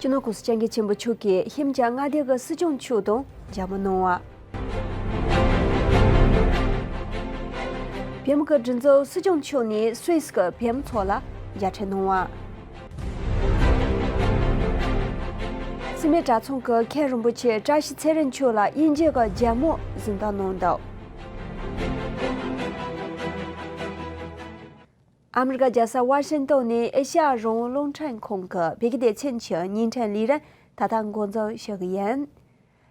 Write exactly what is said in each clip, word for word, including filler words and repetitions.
སྤྱི་ནོར་༸གོང་ས་༸སྐྱབས་མགོན་ཆེན་པོ་མཆོག་གིས་ཧི་མ་ཅལ་མངའ་སྡེ་གི་སྲིད་སྐྱོང་མཆོག་དང་མཇལ་མོལ་གནང་བ། བོད་མི་གི་སྒྲིག་འཛུགས་སྲིད་སྐྱོང་མཆོག་ནས་སུད་སི་གི་བོད་མི་ཚོ་ལ་མཇལ་འཕྲད་གནང་བ། སི་མེ་གྲྭ་ཚང་གི་མཁན་རིན་པོ་ཆེ་བཀྲ་ཤིས་ཚེ་རིང་མཆོག་ལ་དབྱིན་ཇི་གི་རྒྱལ་མོ་གཟེངས་རྟགས་གནང་འདུག་ཨ་མི་རི་ཀ་རྒྱལ་ས་ཝ་ཤིང་ཏོན་ནས་ཨེ་ཤ་ཡ་རང་དབང་རླུང་འཕྲིན་ཁང་གི་བོད་སྐད་སྡེ་ཚན་གྱི་བརྙན་འཕྲིན་ལས་རིམ་ད་ལྟ་འགོ་འཛུགས་ཞུ་གི་ཡིན།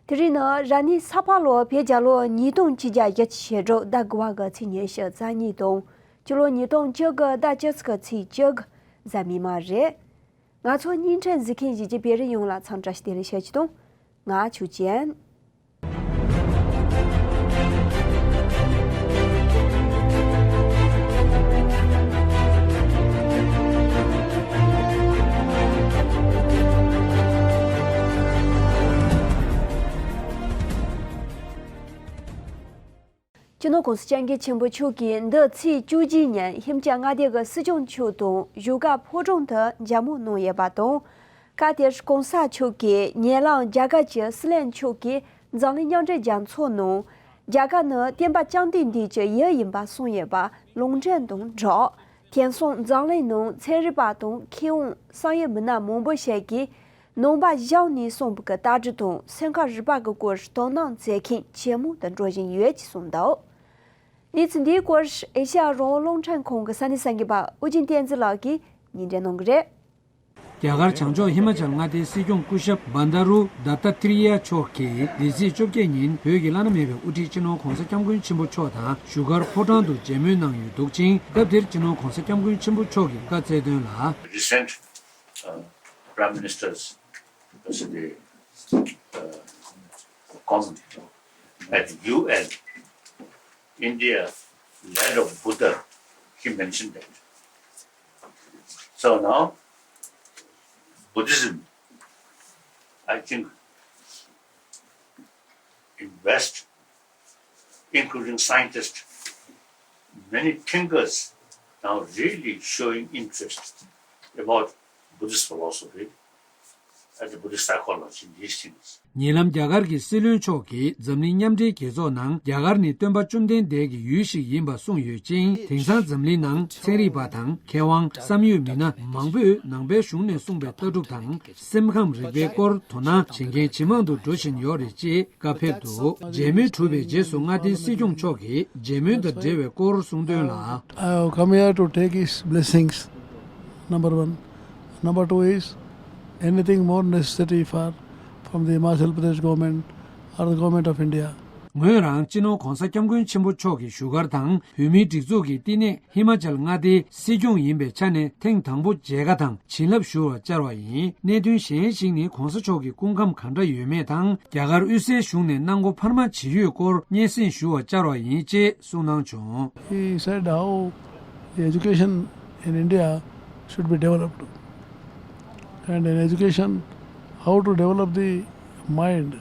དེ་རིང་ནི་ར་ནི་ས་ཕག་ལོ་བོད་རྒྱལ་ལོ་ཉིས་སྟོང་ཆིག་བརྒྱ་བཞི་བཅུ་ཞེ་དྲུག་ཟླ་དགུ་པ་གི་ཚེས་ཉི་ཤུ་རྩ་གཉིས་དང་སྤྱི་ལོ་ཉིས་སྟོང་བཅུ་དགུ་ཟླ་བཅུ་གཅིག་གི་ཚེས་བཅུ་དགུ་གཟའ་མིག་དམར་རེད། ང་ཚོ་བརྙན་འཕྲིན་གཟིགས་མཁན་ཞིག་གི་བོད་རིགས་ཡོངས་ལ་འཚམས་བཀྲ་ཤིས་བདེ་ལེགས་ཞུ་རྒྱུ་དང་། ང་ཆོས་ཅན། སྤྱི་ནོར་༸གོང་ས་༸སྐྱབས་མགོན་ཆེན་པོ་མཆོག་གིས་འདི་ཚེས་བཅུ་གཅིག་ཉིན་ཧི་མ་ཅལ་མངའ་སྡེ་གི་སྲིད་སྐྱོང་མཆོག་དང་བཞུགས་སྒར་ཕོ་བྲང་དུ་མཇལ་མོལ་གནང་ཡོད་པ་དང་། སྐབས་དེར་༸གོང་ས་མཆོག་གིས་ཉེ་ལམ་རྒྱ་གར་གྱི་སྲིད་བློན་མཆོག་གིས་འཛམ་གླིང་མཉམ་འབྲེལ་རྒྱལ་ཚོགས་ནང་རྒྱ་གར་ནི་བསྟན་པ་བཅོམ་ལྡན་འདས་ཀྱི་ཡུལ་ཡིན་པ་གསུངས་ཡོད་པ་ལུང་འདྲེན་དང་སྦྲགས། དེང་སང་འཛམ་གླིང་ནང་ཚན་རིག་པ་དང་མཁས་དབང་བསམ་ཡས་མི་སྣ་མང་པོ་ཞིག་གིས་ནང་པ་གཞུང་ནས་གསུངས་པའི་ལྟ་གྲུབ་དང་སེམས་ཁམས་རིག་པ་གི་སྐོར་དོ་སྣང་མཛད་མཁན་ཇེ་མང་དུ་འགྲོ་བཞིན་ཡོད་ཅེས་གསུངས་འདུག་གནས་ཚུལ་འདིའི་སྐོར་ཨེ་ཤ་ཡ་རང་དབང་རླུང་འཕྲིན་ཁང་གི་ས་གནས་གསར་འགོད་པ་ཨུ་རྒྱན་བསྟན་འཛིན་ལགས་ཀྱིས་སྙན་སྒྲོན་གནང་གི་རེད། རྒྱ་གར་བྱང་ཕྱོགས་ཧི་མ་ཅལ་མངའ་སྡེའི་སྲིད་སྐྱོང་སྐུ་ཞབས་བན་དཱ་རུ་དཱ་ཏཱ་ཏྲི་ཡ་མཆོག་གིས་འདི་ཚེས་བཅོ་བརྒྱད་ཉིན་བོད་ཀྱི་བླ་ན་མེད་པའི་དབུ་ཁྲིད་སྤྱི་ནོར་༸གོང་ས་༸སྐྱབས་མགོན་ཆེན་པོ་མཆོག་དང་བཞུགས་སྒར་ཕོ་བྲང་དུ་མཇལ་མོལ་གནང་ཡོད་འདུག་ཅིང་། སྐབས་དེར་སྤྱི་ནོར་༸གོང་ས་༸སྐྱབས་མགོན་ཆེན་པོ་མཆོག་གིས་བཀའ་སྩལ་དོན་ལ། Recent, uh, Prime Minister's, uh, the, uh, comment at U N, India, land of Buddha, he mentioned that. So now, Buddhism, I think, in West, including scientists, many thinkers now really showing interest about Buddhist philosophy and Buddhist psychology, these things. ཉེ་ལམ་རྒྱ་གར་གྱི་སྲིད་བློན་མཆོག་གིས་འཛམ་གླིང་མཉམ་འབྲེལ་རྒྱལ་ཚོགས་ནང་རྒྱ་གར་ནི་སྟོན་པ་བཅོམ་ལྡན་འདས་ཀྱི་ཡུལ་ཞིག་ཡིན་པ་གསུངས་ཡོད་ཅིང་། དེང་སང་འཛམ་གླིང་ནང་ཚན་རིག་པ་དང་མཁས་དབང་བསམ་ཡོད་མི་སྣ་མང་པོས་ནང་པའི་གཞུང་ནས་གསུངས་པའི་ལྟ་གྲུབ་དང་སེམས་ཁམས་རིག་པའི་སྐོར་དོ་སྣང་བྱེད་མཁན་ཇེ་མང་དུ་འགྲོ་བཞིན་ཡོད་རེད་ཅེས་བཀའ་ཕེབས་འདུག་མཇལ་མོལ་གྲུབ་པའི་རྗེས་སུ་མངའ་སྡེའི་སྲིད་སྐྱོང་མཆོག་གིས་མཇལ་མོལ་དང་འབྲེལ་བའི་སྐོར་གསུངས་དོན་ལ། I have come here to take his blessings, number one. Number two is, anything more necessary for, from the Himachal Pradesh government or the government of India. ངོས་རང་སྤྱི་ནོར་༸གོང་ས་༸སྐྱབས་མགོན་ཆེན་པོ་མཆོག་གི་བཞུགས་སྒར་དང་བོད་མིའི་སྒྲིག་འཛུགས་ཀྱི་བསྟི་གནས་ཧི་མ་ཅལ་མངའ་སྡེའི་སྲིད་སྐྱོང་ཡིན་པའི་ཆ་ནས་ཐེངས་དང་པོ་མཇལ་ཁ་དང་བྱིན་རླབས་ཞུ་བར་བཅར་བ་ཡིན། གནད་དོན་གཞན་ཞིག་ནི་༸གོང་ས་མཆོག་གི་སྐུ་ཁམས་གང་འདྲ་ཡོད་མེད་དང་རྒྱ་གར་དབུས་སའི་གཞུང་ནས་གནང་སྒོ་འཕར་མ་ཇི་ཡོད་སྐོར་སྙན་སེང་ཞུ་བར་བཅར་བ་ཡིན་ཅེས་གསུངས་གནང་བྱུང་། He said how the education in India should be developed. And in education, how to develop the mind,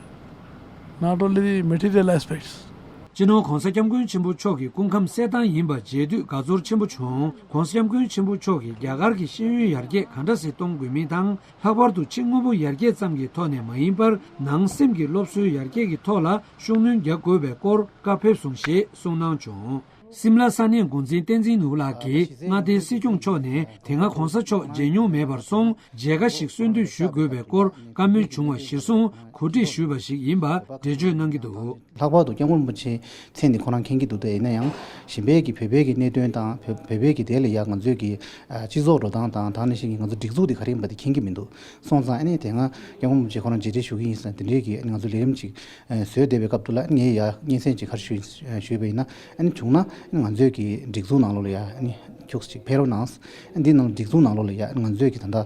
not only the material aspects. སྤྱི་ནོར་༸གོང་ས་༸སྐྱབས་མགོན་ཆེན་པོ་མཆོག་གི་སྐུ་ཁམས་གསལ་ཐང་ཡིན་པ་མཇལ་དུས་དགའ་ཚོར་ཆེན་པོ་བྱུང་། ༸གོང་ས་༸སྐྱབས་མགོན་ཆེན་པོ་མཆོག་གིས་རྒྱ་གར་གྱི་ཤེས་ཡོན་ཡར་རྒྱས་ག་འདྲ་ཞིག་གཏོང་དགོས་མིན་དང་། ལྷག་པར་དུ་ཕྱི་དངོས་པོ་ཡར་རྒྱས་ཙམ་གྱི་ཐོག་ནས་མ་ཡིན་པར་ནང་སེམས་ཀྱི་སློབ་གསོའི་ཡར་རྒྱས་ཀྱི་ཐོག་ལ་ཤུགས་སྣོན་རྒྱག་དགོས་པའི་སྐོར་བཀའ་ཕེབས་སོང་ཞེས་གསུངས་གནང་བྱུང་། སིམ་ལ་ས་གནས་འགོ་འཛིན་བསྟན་འཛིན་ནོར་བུ་ལགས་ཀྱིས་མངའ་སྡེའི་སྲིད་སྐྱོང་མཆོག་ནས་དེ་སྔ་༸གོང་ས་མཆོག་མཇལ་མྱོང་མེད་པར་སོང་མཇལ་ཁ་ཞིག་གསོལ་འདེབས་ཞུ་དགོས་པའི་སྐོར་བཀའ་མོལ་བྱུང་བ་གཞིར་བཟུང་གོ་སྒྲིག་ཞུས་པ་ཞིག་ཡིན་པ་འགྲེལ་བརྗོད་གནང་གི་འདུག་ལྷག་པར་དུ་༸སྐྱབས་མགོན་རིན་པོ་ཆེའི་མཚན་ནི་ཁོ་རང་མཁྱེན་གྱི་འདུག་དེ་ཡིན་ན་ཡང་གཞན་པའི་གི་བོད་པའི་གི་གནད་དོན་དང་བོད་བོད་པའི་གི་དེ་ལ་ཡང་ང་ཚོའི་གི་སྤྱི་ཚོགས་འགྲོ་སྟངས་དང་དེ་ནང་བཞིན་གྱི་ང་ཚོ་སྒྲིག་འཛུགས་དེ་ག་རེ་ཡིན་པ་དེ་མཁྱེན་གྱི་མི་འདུག་སོང་ཙང་ཨ་ནི་དེ་སྔ་༸སྐྱབས་མགོན་རིན་པོ་ཆེ་ཁོ་རང་མཇལ་འཕྲད་ཞུ་གི་ཡིན་ཟེར་དེ་འདྲའི་གི་ང་ཚོ་ལས་རིམ་ཅིག་བཟོས་བསྡད་པའི་སྐབས་དུ་ལ་ངས་ཡ་སྙན་སེང་ཅིག་ག་རེ་ཞུས་ཞུས་པ་ཡིན་ན། ཨ་ནི་བྱུང་ན་ཨ་ནི་ང་ཚོའི་གི་སྒྲིག་འཛུགས་ནང་ལོགས་ལ་ཡ་ཨ་ནི་ཁྱུག་ཅིག་ཕེབས་རོགས་གནང་། ཨ་འདི་ནང་སྒྲིག་འཛུགས་ནང་ལོགས་ལ་ཡ་ཨ་ནི་ང་ཚོའི་གི་ད་ལྟ་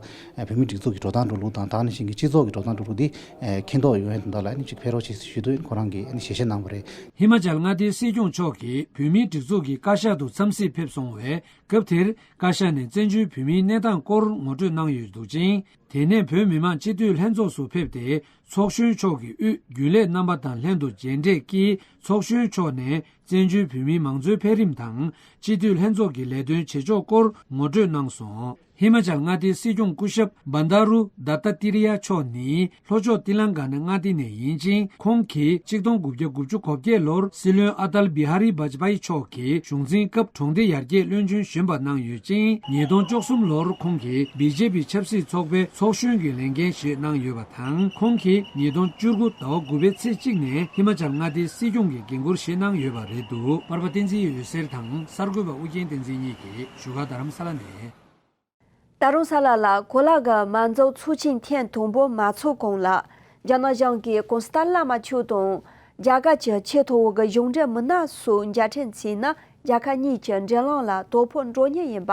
བོད་མི་སྒྲིག་འཛུགས་ཀྱི་འགྲོ་སྟངས་འགྲོ་ལུགས་དང་དེ་ནང་བཞིན་གི་སྤྱི་ཚོགས་ཀྱི་འགྲོ་སྟངས་འགྲོ་ལུགས་འདི་མཁྱེན་རྟོགས་ཡོང་ཡ་དོན་དག་ལ་ཨ་ནི་ཅིག་ཕེབས་རོགས་ཞེས་ཞུས་དུས་ཁོ་རང་གིས་ཨ་ནི་ཞལ་བཞེས་གནང་བ་རེད། ཧི་མ་ཅལ་མངའ་སྡེའི་སྲིད་སྐྱོང་མཆོག་གིས་བོད་མིའི་སྒྲིག་འཛུགས་ཀྱི་བཀའ་ཤག་ཏུ་འཚམས་གཟིགས་ཕེབས་སོང་བས། སྐབས་དེར་བཀའ་ཤག་ནས་བཙན་བྱོལ་བོད་མིའི་གནས་སྟངས་སྐོར་ངོ་སྤྲོད་གནང་ཡོད་འདུག་ཅིང་། དེ་ནས་བོད་མི་མང་སྤྱི་འཐུས་ལྷན་ཚོགས་སུ་ཕེབས་ཏེ་ཚོགས་གཞོན་མཆོག་གི་དབུས་རྒྱུན་ལས་རྣམ་པ་དང་ལྷན་དུ་མཇལ་འཕྲད་ཀྱིས་ཚོགས་གཞོན་མཆོག་ནས་བཙན་བྱོལ་བོད་མིའི་མང་གཙོའི་འཕེལ་རིམ་དང་སྤྱི་འཐུས་ལྷན་ཚོགས་ཀྱི་ལས་དོན་བྱེད་ཕྱོགས་སྐོར་ངོ་སྤྲོད་གནང་སོང་། ཧི་མ་ཅལ་མངའ་སྡེའི་སྲིད་སྐྱོང་སྐུ་ཞབས་བན་དཱ་རུ་དཏྟ་ཏི་རི་ཡ་མཆོག་ནི་ལྷོ་ཕྱོགས་ཏི་ལང་ག་ན་མངའ་སྡེ་ནས་ཡིན་ཅིང་། ཁོང་གིས་ཆིག་སྟོང་དགུ་བརྒྱ་དགུ་བཅུ་གོ་བརྒྱད་ལོར་སྲིད་བློན་ཨ་ཏལ་བི་ཧ་རི་བཱ་ཇ་པ་ཡི་མཆོག་གི་གཞུང་འཛིན་སྐབས་གྲོང་སྡེ་ཡར་རྒྱས་བློན་ཆེན་གཞོན་པ་གནང་ཡོད་ཅིང་། ཉིས་སྟོང་བཅུ་གསུམ་ལོར་ཁོང་གིས་བི་ཇེ་པི་ཆབ་སྲིད་ཚོགས་པའི་ཚོགས་གཞོན་གྱི་ལས་འགན་བཞེས་གནང་ཡོད་པ་དང་། ཁོང་གིས་ཉིས་སྟོང་བཅུ་དགུ་ཟླ་བ་དགུ་པའི་ཚེས་གཅིག་ནས་ཧི་མ་ཅལ་མངའ་སྡེའི་སྲིད་སྐྱོང་གི་འགན་འཁུར་བཞེས་གནང་ཡོད་པ་རེད་འདུག་པར་པ་བསྟན་འཛིན་འོད་ཟེར་དང་གསར་འགོད་པ་ཨུ་རྒྱན་བསྟན་འཛིན་གཉིས་ཀྱིས་བཞུགས་སྒར་རྡ་རམ་ས་ལ་ནས། ད་རུང་ས་ལ་ལ་གོ་ལ་གི་མ་འཛོག་ཚོགས་ཆེན་ཐེངས་དང་པོ་མ་ཚོགས་གོང་ལ། རྒྱ་ནག་གཞུང་གིས་གོང་ས་ཏཱ་ལའི་བླ་མ་མཆོག་དང་རྒྱ་གར་གྱི་ཆེས་མཐོ་བོ་གི་གཞུང་འབྲེལ་མི་སྣ་སོགས་མཇལ་འཕྲད་མཛད་ན། རྒྱལ་ཁབ་གཉིས་ཀྱི་འབྲེལ་ལམ་ལ་དོ་ཕོག་འགྲོ་ཉེན་ཡིན་པ།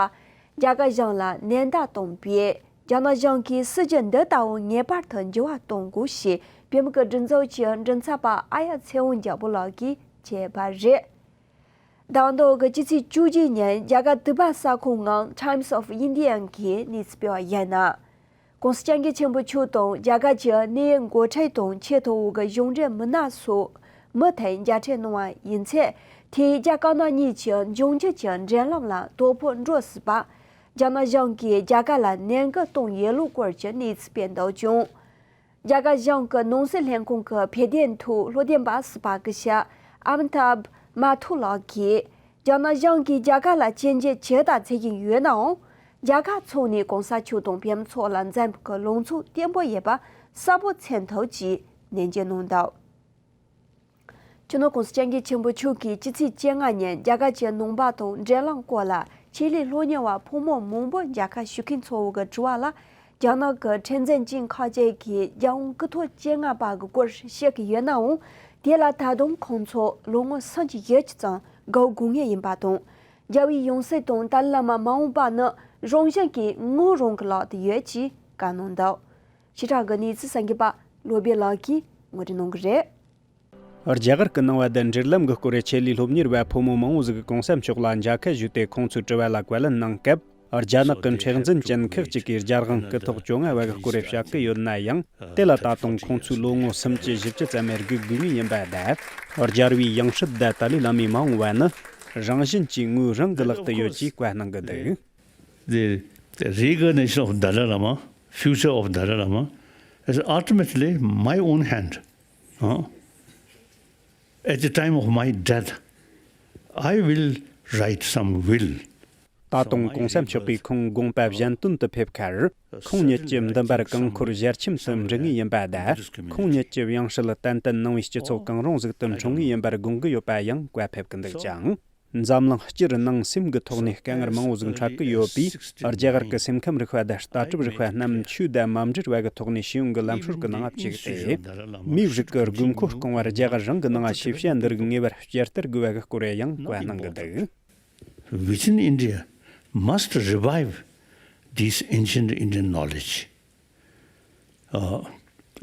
རྒྱ་གར་གཞུང་ལ་ནན་བརྡ་བཏང་པས། རྒྱ་ནག་གཞུང་གིས་སྲིད་ཇུས་འདི་ལྟ་བུ་ངེས་པར་དུ་འགྱུར་བ་གཏོང་དགོས་ཞེས་བོད་མི་གི་སྒྲིག་འཛུགས་ཀྱི་མགྲིན་ཚབ་པ་ཨ་ཡ་ཚེ་དབང་རྒྱལ་པོ་ལགས་ཀྱིས་བརྗོད་པ་རེད། ཟླ་བ་འདིའི་ཕྱི་ཚེས་བཅུ་གཅིག་ཉིན་རྒྱ་གར་དུས་བབ་གསར་ཁང་ངམ་Times of India གིས་གནས་ཚུལ་སྤེལ་བ་ཡིན་ན། ༸གོང་ས་༸སྐྱབས་མགོན་ཆེན་པོ་མཆོག་དང་རྒྱ་གར་གྱི་གནད་ཡོད་འགོ་ཁྲིད་དང་ཆེས་མཐོ་བོ་གི་གཞུང་འབྲེལ་མི་སྣ་སོགས་མུ་མཐུད་མཇལ་འཕྲད་གནང་བ་ཡིན་ཚེ། དེས་རྒྱ་དཀར་ནག་གཉིས་ཀྱི་འབྱུང་འགྱུར་གྱི་འབྲེལ་ལམ་ལ་དོ་ཕོག་འགྲོ་སྲིད་པ། རྒྱ་ནག་གཞུང་གིས་རྒྱ་གར་ལ་ནན་སྐུལ་གཏོང་ཡས་ལུགས་སྐོར་གྱི་གནས་ཚུལ་སྤེལ་འདུག་ཀྱང་། རྒྱ་གར་གཞུང་གི་ནང་སྲིད་ལྷན་ཁང་གི་བོད་དོན་ཐོག་སློབ་སྟོན་པ་ཟུར་པ་སྐུ་ཞབས་ཨ་མི་ཏཱབ་མ་ཐུར་ལགས་ཀྱིས། རྒྱ་ནག་གཞུང་གིས་རྒྱ་གར་ལ་བཙན་འཛུལ་ཇི་ལྟར་བྱེད་ཀྱིན་ཡོད་ནའང་། རྒྱལ་ཁབ་ཚང་མས་གོང་ས་མཆོག་དང་བོད་མི་ཚོ་ལ་འཛམ་བུ་གླིང་གི་ལངས་ཕྱོགས་བརྟན་པོ་ཡོད་པ་གསལ་པོ་མཚོན་ཐུབ་ཅེས་ནན་བརྗོད་གནང་འདུག་སྤྱི་ནོར་༸གོང་ས་༸སྐྱབས་མགོན་ཆེན་པོ་མཆོག་གིས་ཕྱི་ཚེས་བཅོ་ལྔ་ཉིན་རྒྱ་གར་གྱི་ནང་པ་དང་འབྲེལ་ལམ་སྐོར་ལ་ཆེད་ལས་སློབ་གཉེར་བ་ཕོ་མོ་མང་པོ་མཇལ་ཁ་ཞུ་མཁན་ཚོ་བོ་གི་དྲི་བ་ལ། རྒྱ་ནག་གི་ཁྲིམས་འཛིན་ཅིང་ཁ་ཅན་གྱིས་རྒྱལ་དབང་སྐུ་ཐོག་བཅོ་ལྔ་པ་གི་སྐོར་བཤད་ཀྱི་ཡོད་ནའང་། དེ་ལ་ད་དུང་ཁོང་ཚོ་ལོ་ངོ་སུམ་ཅུ་ཞེ་གཅིག་ཙམ་སྒུག་དགོས་ངེས་ཡིན་པ་དང་། རྒྱལ་བའི་ཡང་སྲིད་དང་ཏཱ་ལའི་བླ་མ་མ་འོངས་པ་ནི་རང་བཞིན་གྱིས་ངོ་རང་གི་ལག་ཏུ་ཡོད་ཅེས་བཀའ་གནང་འདུག་ཕྱི་དྲག་གི་གནས་ཚུལ་གསར་འགོད་པ་བློ་བྷེ་ལགས་ཀྱིས་ངོ་སྤྲོད་གནང་གི་རེད། རྒྱ་གར་གྱི་ནང་བ་དང་འབྲེལ་ལམ་གྱི་སྐོར་ཆེད་ལས་སློབ་གཉེར་བ་ཕོ་མོ་མང་བོ་ཟིག་གིས་གོང་ས་མཆོག་ལ་མཇལ་ཁ་ཞུས་ཏེ་ཁོང་ཚོའི་དྲི་བ་ལ་བཀའ་ལན་གནང་སྐབས། རྒྱ་ནག་གི་མཁྲེགས་འཛིན་ཅན་ཁག་ཅིག་གིས་རྒྱལ་དབང་སྐུ་ཐོག་བཅོ་ལྔ་བ་གི་སྐོར་བཤད་ཀྱི་ཡོད་ན་ཡང་། དེ་ལ་ད་དུང་ཁོང་ཚོས་ལོ་ངོ་སུམ་ཅུ་ཞེ་བརྒྱད་ཙམ་སྒུག་དགོས་ངེས་ཡིན་པ་དང་། རྒྱལ་བའི་ཡང་སྲིད་དང་ཏཱ་ལའི་བླ་མའི་མ་འོངས་པ་ནི་རང་བཞིན་གྱིས་ངོས་རང་གི་ལག་ཏུ་ཡོད་ཅེས་བཀའ་གནང་གི་འདུག The reincarnation of Dalai Lama, future of Dalai Lama, is ultimately my own hand. Huh? At the time of my death, I will write some will. ད་དུང་གོང་ས་མཆོག་གིས་ཁོང་དགོངས་པ་གཞན་དོན་དུ་ཕེབས་ཁར། ཁོང་ཉིད་ཀྱི་འདུན་པར་རྐང་འཁོར་ཞལ་ཆེམས་སུ་འབྲི་ངེས་ཡིན་པ་དང་། ཁོང་ཉིད་ཀྱི་ཡང་སྲིད་ཏན་ཏན་ནང་པའི་སྤྱི་ཚོགས་གང་རུང་ཟིག་ཏུ་འཁྲུངས་ངེས་ཡིན་པར་དགོངས་ཀྱི་ཡོད་པ་ཡང་བཀའ་ཕེབས་ཀྱི་འདུག་ཅིང་། འཛམ་གླིང་སྤྱིར་ནང་སེམས་ཀྱི་ཐོག་ནས་དཀའ་ངལ་མང་བོ་ཟིག་འཕྲད་ཀྱི་ཡོད་པས། རྒྱ་གར་གྱི་སེམས་ཁམས་རིག་པ་དང་ལྟ་གྲུབ་རིག་པ་རྣམས་ཆོས་དང་མ་འབྲེལ་བ་གི་ཐོག་ནས་ཤེས་ཡོན་གྱི་ལམ་སྲོལ་གྱི་ནང་བཅུག་སྟེ། མིའི་རིགས་ཀྱི་དགོས་མཁོ་སྐོང་བར་རྒྱ་གར་རང་གི་ནང་ཤེས་བྱ་འདི་རིགས་ངེས་པར་བསྐྱར་དར་དགོས་པ་གི་སྐོར་ཡང་བཀའ་གནང་གི་འདུག Within India must revive this ancient Indian knowledge, uh,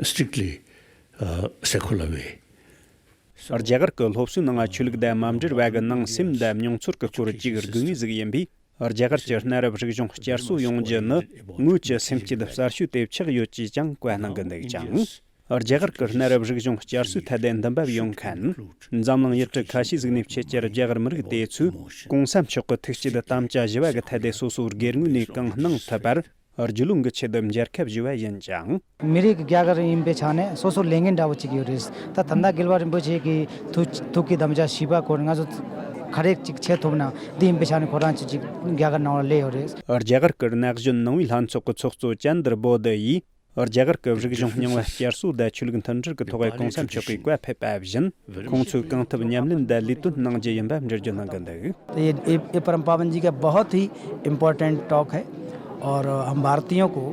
strictly, uh, secular way. རྒྱ་གར་གྱི་སློབ་གསོའི་ནང་ཆོས་ལུགས་དང་མ་འབྲེལ་བ་གི་ནང་སེམས་དང་མྱོང་ཚོར་གྱི་སྐོར་གཅིག་དགོས་ངེས་ཟིག་ཡིན་པས། རྒྱ་གར་གྱི་གནའ་རབས་རིག་གཞུང་བསྐྱར་གསོ་ཡོང་རྒྱུ་ནི་ངོས་ཀྱི་སེམས་བསྐྱེད་གསར་ཤོས་དེ་ཆགས་ཡོད་ཅེས་ཀྱང་བཀའ་གནང་གི་འདུག་ཅིང་། རྒྱ་གར་གྱི་གནའ་རབས་རིག་གཞུང་བསྐྱར་གསོའི་ཐད་དུ་འདུན་པ་ཡོད་མཁན། འཛམ་གླིང་ཡུལ་གྲུ་ཁ་ཤས་ཟིག་ནས་ཕྱིན་ཆད་རྒྱ་གར་མི་རིགས་དེ་ཚོས་གོང་ས་མཆོག་གི་ཐུགས་བསྐྱེད་དམ་བཅའ་བཞི་བ་གི་ཐད་དུ་སོ་སོའི་སྒེར་ངོས་ནས་གང་གནང་ཐུབ་པར། རྒྱུས་ལོན་གྱི་ཆེད་དུ་མཇལ་ཁ་ཞུས་པ་ཡིན་ཅིང་། མི་རིགས་རྒྱ་གར་ཡིན་པའི་ཆ་ནས་སོ་སོར་ལས་འགན་འདྲ་བོ་ཅིག་ཡོད་རེད། ད་ད་ལྟ་དགེ་ལགས་རིན་པོ་ཆེ་གི་ཐུགས་ཐུགས་ཀྱི་དམ་བཅའ་བཞི་པ་སྐོར་ང་ཚོ་ག་རེ་ཅིག་བྱེད་ཐུབ་ན་འདི་ཡིན་པའི་ཆ་ནས་ཁོ་རང་ཅིག་ཅིག་རྒྱ་གར་ནང་ལ་སླེབས་ཡོད་རེད། རྒྱ་གར་གྱི་རིག་གཞུང་ནང་པའི་ལྷན་ཚོགས་ཀྱི་ཚོགས་གཙོ་ཅན་དར་བོ་དི་ཡིས། རྒྱ་གར་གྱི་རིག་གཞུང་རྙིང་བ་བསྐྱར་གསོ་དང་ཆོས་ལུགས་མཐུན་སྒྲིལ་གྱི་ཐོག་གོང་ས་མཆོག་གིས་བཀའ་ཕེབས་པ་བཞིན། ཁོང་ཚོས་གང་ཐུབ་ཉམས་ལེན་དང་ལས་དོན་གནང་རྒྱུ་ཡིན་པ་འགྲེལ་བརྗོད་གནང་གི་འདུག ये ये ये परम पावन जी का बहुत ही important talk है और हम भारतीयों को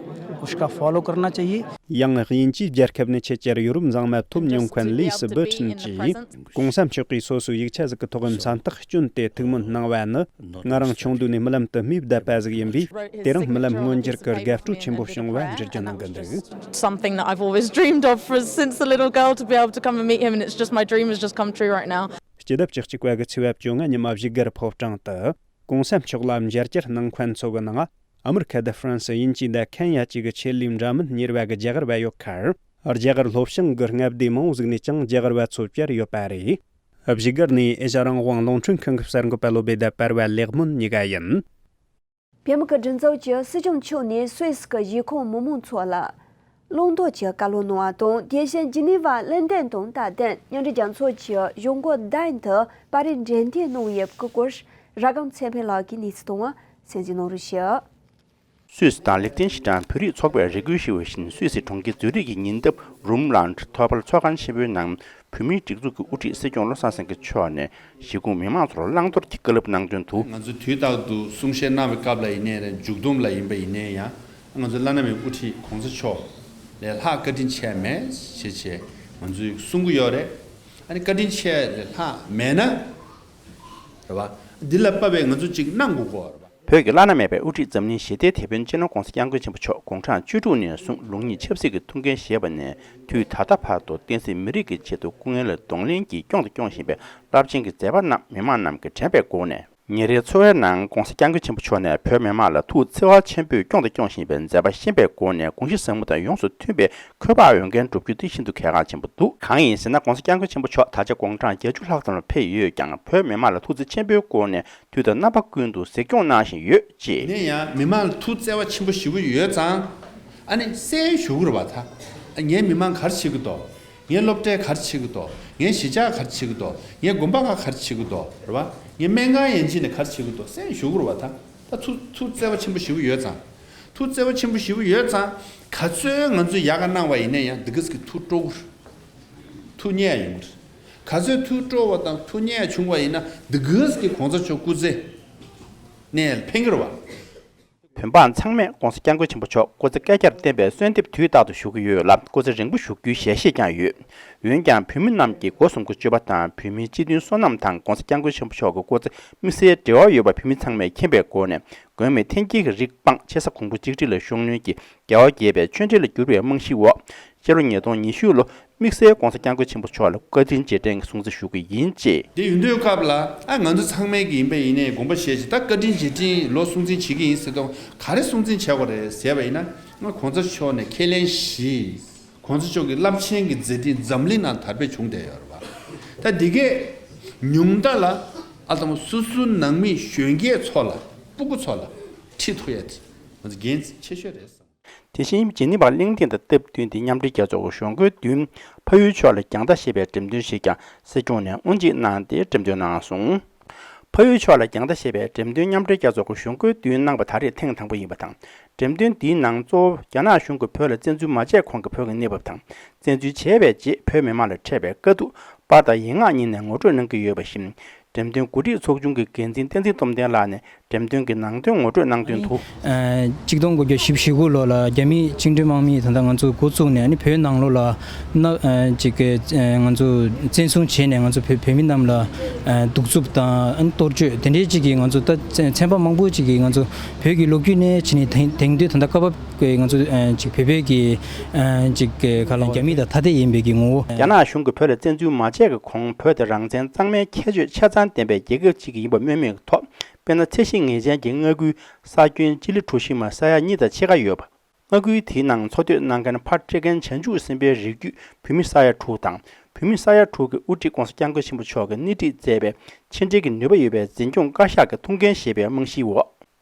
उसका फॉलो करना चाहिए। ཡང་དབྱིན་ཇིའི་རྒྱལ་ཁབ་ནས་ཆེད་ཀྱི་ཡོ་རོབ་མཛངས་མ་ཐོབ་མྱོང་མཁན་ལིས་སི་བུ་ཁྲིན་གྱིས། གོང་ས་མཆོག་གིས་སོ་སོའི་ཡིག་ཆ་ཟིག་གི་ཐོག་མཚན་རྟགས་བསྐྱོན་ཏེ་ཐུགས་སྨོན་གནང་བ་ནི། ང་རང་ཆུང་དུས་ནས་རྨི་ལམ་དུ་རྨིས་བསྡད་པ་ཟིག་ཡིན་པས། དེ་རིང་རྨི་ལམ་མངོན་འགྱུར་གྱི་དགའ་སྤྲོ་ཆེན་པོ་བྱུང་བ་འགྲེལ་བརྗོད་གནང་གི་འདུག Something that I've always dreamed of for, since a little girl, to be able to come and meet him, and it's just my dream has just come true right now. སྤྱི་ཟླ་བཅུ་གཅིག་པ་གི་ཚེས་པ་བཅོ་ལྔ་ཉི་མ་བཞུགས་སྒར་ཕོ་བྲང་དུ། གོང་ས་མཆོག་ལ་མཇལ་བཅར་གནང་མཁན་ཚོ་གི་ནང་། ཨ་མི་རི་ཁ་དང་ཧྥ་རན་སི། དབྱིན་ཇི་དང་ཁེན་ཡ་བཅས་ཀྱི་ཆེད་ལས་འདྲ་མིན་གཉེར་བ་གི་རྒྱ་གར་བ་ཡོད་ཁར། རྒྱ་གར་ལྷོ་བྱང་གི་མངའ་སྡེ་མང་བོ་ཟིག་ནས་ཀྱང་རྒྱ་གར་བ་ཚོ་བཅར་ཡོད་པ་རེད། བཞུགས་སྒར་ནས་ཨེ་ཤ་རང་དབང་རླུང་འཕྲིན་ཁང་གི་གསར་འགོད་པ་བློ་བྷེ་དང་པར་བ་ལེགས་སྨོན་གཉིས་ཀ་ཡིན། བོད་མི་གི་སྒྲིག་འཛུགས་ཀྱི་སྲིད་སྐྱོང་མཆོག་ནས་སུད་སི་གི་གཞིས་ཁོངས་མི་མང་ཚོ་ལ་བླང་དོར་གྱི་བཀའ་སློབ་གནང་བ་དང་། དེ་བཞིན་ཇི་ནི་ཝ་ལན་ཏན་དང་ཏཱ་ཏན་མཉམ་འབྲེལ་རྒྱལ་ཚོགས་ཀྱི་གཞུང་སྒོ་ལྡན་དུ་པར་རིས་འགྲེམས་སྟོན་གནང་བའི་སྐུ་སྐོར་ར་སྒམ་ཚེ་འཕེལ་ལགས་ཀྱིས་གནས་ཚུལ་བཏང་བ་གསན་གཟིགས་གནང་རོགས་ཞུ། སུད་སི་དང་ལིག་ཏེན་ཤི་ཏན་བོད་རིགས་ཚོགས་པས་རེ་སྐུལ་ཞུས་པ་བཞིན། སུད་སི་གྲོང་ཁྱེར་ཛུ་རིག་གི་ཉེ་འདབས་རུམ་ལན་ཐོ་པལ་ཚོགས་ཁང་ཆེན་པོའི་ནང་བོད་མིའི་སྒྲིག་འཛུགས་ཀྱི་དབུ་ཁྲིད་སྲིད་སྐྱོང་བློ་བཟང་སེང་གེ་མཆོག་ནས་གཞིས་ཁོངས་མི་མང་ཚོར་བླང་དོར་གྱི་བཀའ་སློབ་གནང་དོན་དུ། ང་ཚོས་དུས་རྟག་ཏུ་གསུང་བཤད་གནང་བའི་སྐབས་ལ་ཡིན་ནའི་རེད། མཇུག་བསྡོམས་ལ་ཡིན་པ་ཡིན་ནའི་ཡང་། ང་ཚོའི་བླ་ན་མེད་པའི་དབུ་ཁྲིད་གོང་ས་མཆོག་ལས་ལྷག་བཀའ་དྲིན་ཆེ་མེད་ཞེས་བྱས་ང་ཚོས་གསུང་གི་ཡོད་རེད། ཨ་ནི་བཀའ་དྲིན་ཆེ་ལས་ལྷག་མེད་ན། རེད་བ། འདི་ལ་དཔག་པའི་ང་ཚོ་གཅིག་གནང་དགོས་གོ་རེད་བ། བོད་ཀྱི་བླ་ན་མེད་པའི་དབུ་ཁྲིད་འཛམ་གླིང་ཞི་བདེའི་དེད་དཔོན་སྤྱི་ནོར་༧གོང་ས་༧སྐྱབས་མགོན་ཆེན་པོ་མཆོག་དགུང་གྲངས་བཅུ་དྲུག་ནས་བཟུང་ལུགས་གཉིས་ཆབ་སྲིད་ཀྱི་ཐུགས་འགན་བཞེས་པ་ནས་དུས་ད་ལྟ་བར་དུ་བསྟན་སྲིད་མི་རིགས་ཀྱི་ཆེད་དུ་སྐུ་ངལ་གདོང་ལེན་གྱིས་སྐྱོང་དང་སྐྱོང་བཞིན་པའི་རླབས་ཆེན་གྱི་མཛད་པ་རྣམས་མི་མང་རྣམས་ཀྱིས་དྲན་པའི་སྒོ་ནས། ཉིན་རེའི་འཚོ་བའི་ནང་༧གོང་ས་༧སྐྱབས་མགོན་ཆེན་པོ་མཆོག་ནས་བོད་མི་མང་ལ་ཐུགས་བརྩེ་བ་ཆེན་པོས་སྐྱོང་དང་སྐྱོང་བཞིན་པའི་མཛད་པ་ཤེས་པའི་སྒོ་ནས་དགོངས་གཞི་ཟབ་མོ་དང་ཡོངས་སུ་མཐུན་པའི་འཁོས་དཔག་འོས་འགན་སྒྲུབ་རྒྱུ་དེ་ཤིན་ཏུ་གལ་འགངས་ཆེན་པོ་འདུག་གང་ཡིན་ཟེར་ན། ༧གོང་ས་༧སྐྱབས་མགོན་ཆེན་པོ་མཆོག་ད་ཆ་དགུང་གྲངས་བརྒྱད་ཅུ་ལྷག་ཙམ་ལ་ཕེབས་ཡོད་ཀྱང་། བོད་མི་མང་ལ་ཐུགས་བརྩེ་ཆེན་པོའི་སྒོ་ནས་དུས་དང་རྣམ་པ་ཀུན་ཏུ་གཟིགས་སྐྱོང་གནང་བཞིན་ཡོད་ཅེས། ཡིན་ན་ཡང་མི་མང་ལ་ཐུགས་བརྩེ་བ་ཆེན་པོ་ཞེ་པོ་ཡོད་ཙང་། ཨ་ནི་གསན་ཞུ་གི་རེད་བ་ད། ངའི་མི་མང་ག་རེ་བྱེད་ཀྱི་འདུག་ངའི་སློབ་གྲྭས་ག་རེ་བྱེད་ཀྱི་འདུག་ངའི་གཞིས་ཆགས་ག་རེ་བྱེད་ཀྱི་འདུག་ངའི་དགོན་པ་ཁག་ག་རེ་བྱེད་ཀྱི་འདུག་རེད་བ། ངའི་སྨན་ཁང་ཡན་ཆད་ནས་ག་རེ་བྱེད་ཀྱི་འདུག་གསན་ཞུ་གི་རེད་བ་ད། ད་ཐུགས་ཐུགས་བརྩེ་བ་ཆེན་པོ་ཞེ་པོ་ཡོད་ཙང་། ཐུགས་བརྩེ་བ་ཆེན་པོ་ཞེ་པོ་ཡོད་ཙང་། ག་ཚོད་ང་ཚོས་ཡག་ག་གནང་བ་ཡིན་ན་ཡང་འདི་ག་ཟིག་གི་ཐུགས་སྤྲོ་གི་རེད། ཐུགས་མཉེས་ཡོང་གི་རེད། ག་ཚོད་ཐུགས་སྤྲོ་བ་དང་ཐུགས་མཉེས་བྱུང་བ་ཡིན་ན་འདི་ག་ཟིག་གི་གོང་ས་མཆོག་སྐུ་ཚེ་ནས་ཕན་གི་རེད་བ། བོད་འབངས་ཚང་མས་༧གོང་ས་༧སྐྱབས་མགོན་ཆེན་པོ་མཆོག་སྐུ་ཚེ་བསྐལ་བརྒྱར་བརྟན་པའི་གསོལ་འདེབས་དུས་རྟག་ཏུ་ཞུ་གི་ཡོད་ལ། སྐུ་ཚེ་རིང་པོ་བཞུགས་རྒྱུའི་ཞལ་བཞེས་ཀྱང་ཡོད། འོན་ཀྱང་བོད་མི་རྣམས་ཀྱི་སྒོ་གསུམ་གྱི་སྤྱོད་པ་དང་བོད་མིའི་སྤྱི་མཐུན་བསོད་ནམས་དང་༧གོང་ས་༧སྐྱབས་མགོན་ཆེན་པོ་མཆོག་གི་སྐུ་ཚེ་དམིགས་བསལ་འབྲེལ་བ་ཡོད་པ་བོད་མི་ཚང་མས་མཁྱེན་པའི་སྒོ་ནས། མགོན་མེད་མཐའ་རྒྱལ་གྱི་རིགས་སྤངས་ཆེ་ས་གོང་བུ་གཅིག་སྒྲིལ་ལ་ཤུགས་སྣོན་གྱིས་རྒྱལ་བ་དགྱེས་པའི་ཆོས་འབྲེལ་ལ་བསྒྱུར་བའི་རྨང་གཞིའི་འོག་སྤྱི་ལོ་ཉིས་སྟོང་ཉི་ཤུ་ལོ་དམིགས་བསལ་༧གོང་ས་༧སྐྱབས་མགོན་ཆེན་པོ་མཆོག་ལ་བཀའ་དྲིན་རྗེས་དྲན་གྱི་སྲུང་བརྩི་ཞུ་གི་ཡིན་ཅེས། དེ་ཡིན་དུས་སྐབས་ལ་ཨ་ང་ཚོ་ཚང་མས་ཀྱི་ཡིན་པ་ཡིན་ནའི་དགོངས་པ་བཞེས་ཤིག་ད་བཀའ་དྲིན་རྗེས་དྲན་ལོ་སྲུང་བརྩི་བྱེད་ཀྱི་ཡིན་ཟེར་དུས་ག་རེ་སྲུང་བརྩི་བྱེད་དགོས་རེད་ཟེར་བ་ཡིན་ན། ང་གོང་ས་མཆོག་ནས་ཁས་ལེན་བཞེས། གོང་ས་མཆོག་གི་རླབས་ཆེན་གྱི་མཛད་འཕྲིན་འཛམ་གླིང་ནང་དར་སྤེལ་བྱུང་བསྡད་ཡོད་རེད་བ། ད་འདི་གས་ཉུང་མཐའ་ལ་ཨ་དང་སོ་སོའི་ནང་མི་གཞོན་སྐྱེས་ཚོ་ལ་སྤུ་གུ་ཚོ་ལ་ཁྲིད་ཐུབ་ཡ་དེ་ང་ཚོ་འགན་ཆེ་ཤོས་རེད་བསམ། དེ་བཞིན་ཇི་ནི་ཝ་གླེང་སྟེགས་དང་སྟབས་བསྟུན་ཏེ་མཉམ་འབྲེལ་རྒྱལ་ཚོགས་ཀྱི་གཞུང་སྒོའི་མདུན་ཕ་ཡུལ་ཕྱོགས་ལ་རྒྱང་ལྟ་ཞེས་པའི་འགྲེམས་སྟོན་ཞིག་ཀྱང་སྲིད་སྐྱོང་ནས་དབུ་འབྱེད་གནང་སྟེ་འགྲེམས་སྟོན་གནང་སོང་། ཕ་ཡུལ་ཕྱོགས་ལ་རྒྱང་ལྟ་ཞེས་པའི་འགྲེམས་སྟོན་མཉམ་འབྲེལ་རྒྱལ་ཚོགས་ཀྱི་གཞུང་སྒོའི་མདུན་གནང་བ་ད་རེས་ཐེངས་དང་པོ་ཡིན་པ་དང་། འགྲེམས་སྟོན་འདིའི་ནང་གཙོ་བོ་རྒྱ་ནག་གཞུང་གིས་བོད་ལ་བཙན་འཛུལ་མ་བྱས་གོང་གི་བོད་ཀྱི་གནས་བབ་དང་། བཙན་འཛུལ་བྱས་པའི་རྗེས་བོད་མི་མང་ལ་འཕྲད་པའི་དཀའ་སྡུག་པར་དང་ཡིག་ངག་གཉིས་ནས་ངོ་སྤྲོད་གནང་གི་ཡོད་པ་བཞིན། འགྲེམས་སྟོན་གོ་སྒྲིག་ཚོགས་ཆུང་གི་འགན་འཛིན་བསྟན་འཛིན་སྟོབས་ལྡན་ལགས་ནས་འགྲེམས་སྟོན་གྱི་ནང་དོན་ངོ་སྤྲོད་གནང་དོན་དུ། ཨ་གཅིག་སྟོང་དགུ་བརྒྱ་བཞི་བཅུ་ཞེ་དགུ་ལོ་ལ་རྒྱ་མིས་བཅིངས་འགྲོལ་དམག་མིས་ད་ལྟ་ང་ཚོ་འགོ་བཙུགས་ནས་ཨ་ནི་བོད་ནང་ལོགས་ལ་ན་ཨ་ཅིག་གི་ཨ་ང་ཚོ་བཙན་བཟུང་བྱས་ནས་ང་ཚོ་བོད་བོད་མི་རྣམས་ལ་ཨ་གདུག་རྩུབ་དང་ཨ་ནི་གཏོར་བཅོས་དེ་འདྲའི་ཅིག་གི་ང་ཚོ་ད་ཚན་ཚན་པ་མང་པོ་ཅིག་གིས་ང་ཚོ་བོད་ཀྱི་ལོ་རྒྱུས་ནས་བྱས་ནས་དེང་དེང་དུས་ད་ལྟ་སྐབས་བབ་ཀྱི་ང་ཚོ་ཨ་ཅིག་བོད་བོད་ཀྱི་ཨ་ཅིག་གི་ག་ལ་རྒྱ་མི་དང་ཐ་དད་ཡིན་པའི་གི་ངོ་བོ། རྒྱ་ནག་གཞུང་གིས་བོད་ལ་བཙན་འཛུལ་མ་བྱས་ཀྱི་གོང་བོད་དེ་རང་བཙན་གཙང་མའི་ཁྱད་ཆོས་ཆ་ཚང་ལྡན་པའི་རྒྱལ་ཁབ་ཅིག་ཡིན་པ་སྨོས་མེད་ཀྱི་ཐོག་དཔེར་ན་ཚད་གཞི་ངེས་ཅན་གྱི་མངའ་ཁུལ་ས་ཁྱོན་སྤྱི་ལེ་གྲུ་བཞི་མ་ས་ཡ་གཉིས་དང་ཕྱེད་ཀ་ཡོད་པ། མངའ་ཁུལ་དེའི་ནང་འཚོ་སྡོད་གནང་མཁན་ཕར་སྤྲད་མཁན་བྱང་ཆུབ་སེམས་དཔའི་རིགས་རྒྱུད་བོད་མི་ས་ཡ་དྲུག་དང་། བོད་མི་ས་ཡ་དྲུག་གི་དབུ་ཁྲིད་༧གོང་ས་༧སྐྱབས་མགོན་ཆེན་པོ་མཆོག་གིས་སྣེ་ཁྲིད་མཛད་པའི་ཕྱི་འབྲེལ་གྱི་ནུས་པ་ཡོད་པའི་འཛིན་སྐྱོང་བཀའ་ཤག་གི་ཐུགས་འགན་བཞེས་པའི་རྨང་གཞིའི་འོག་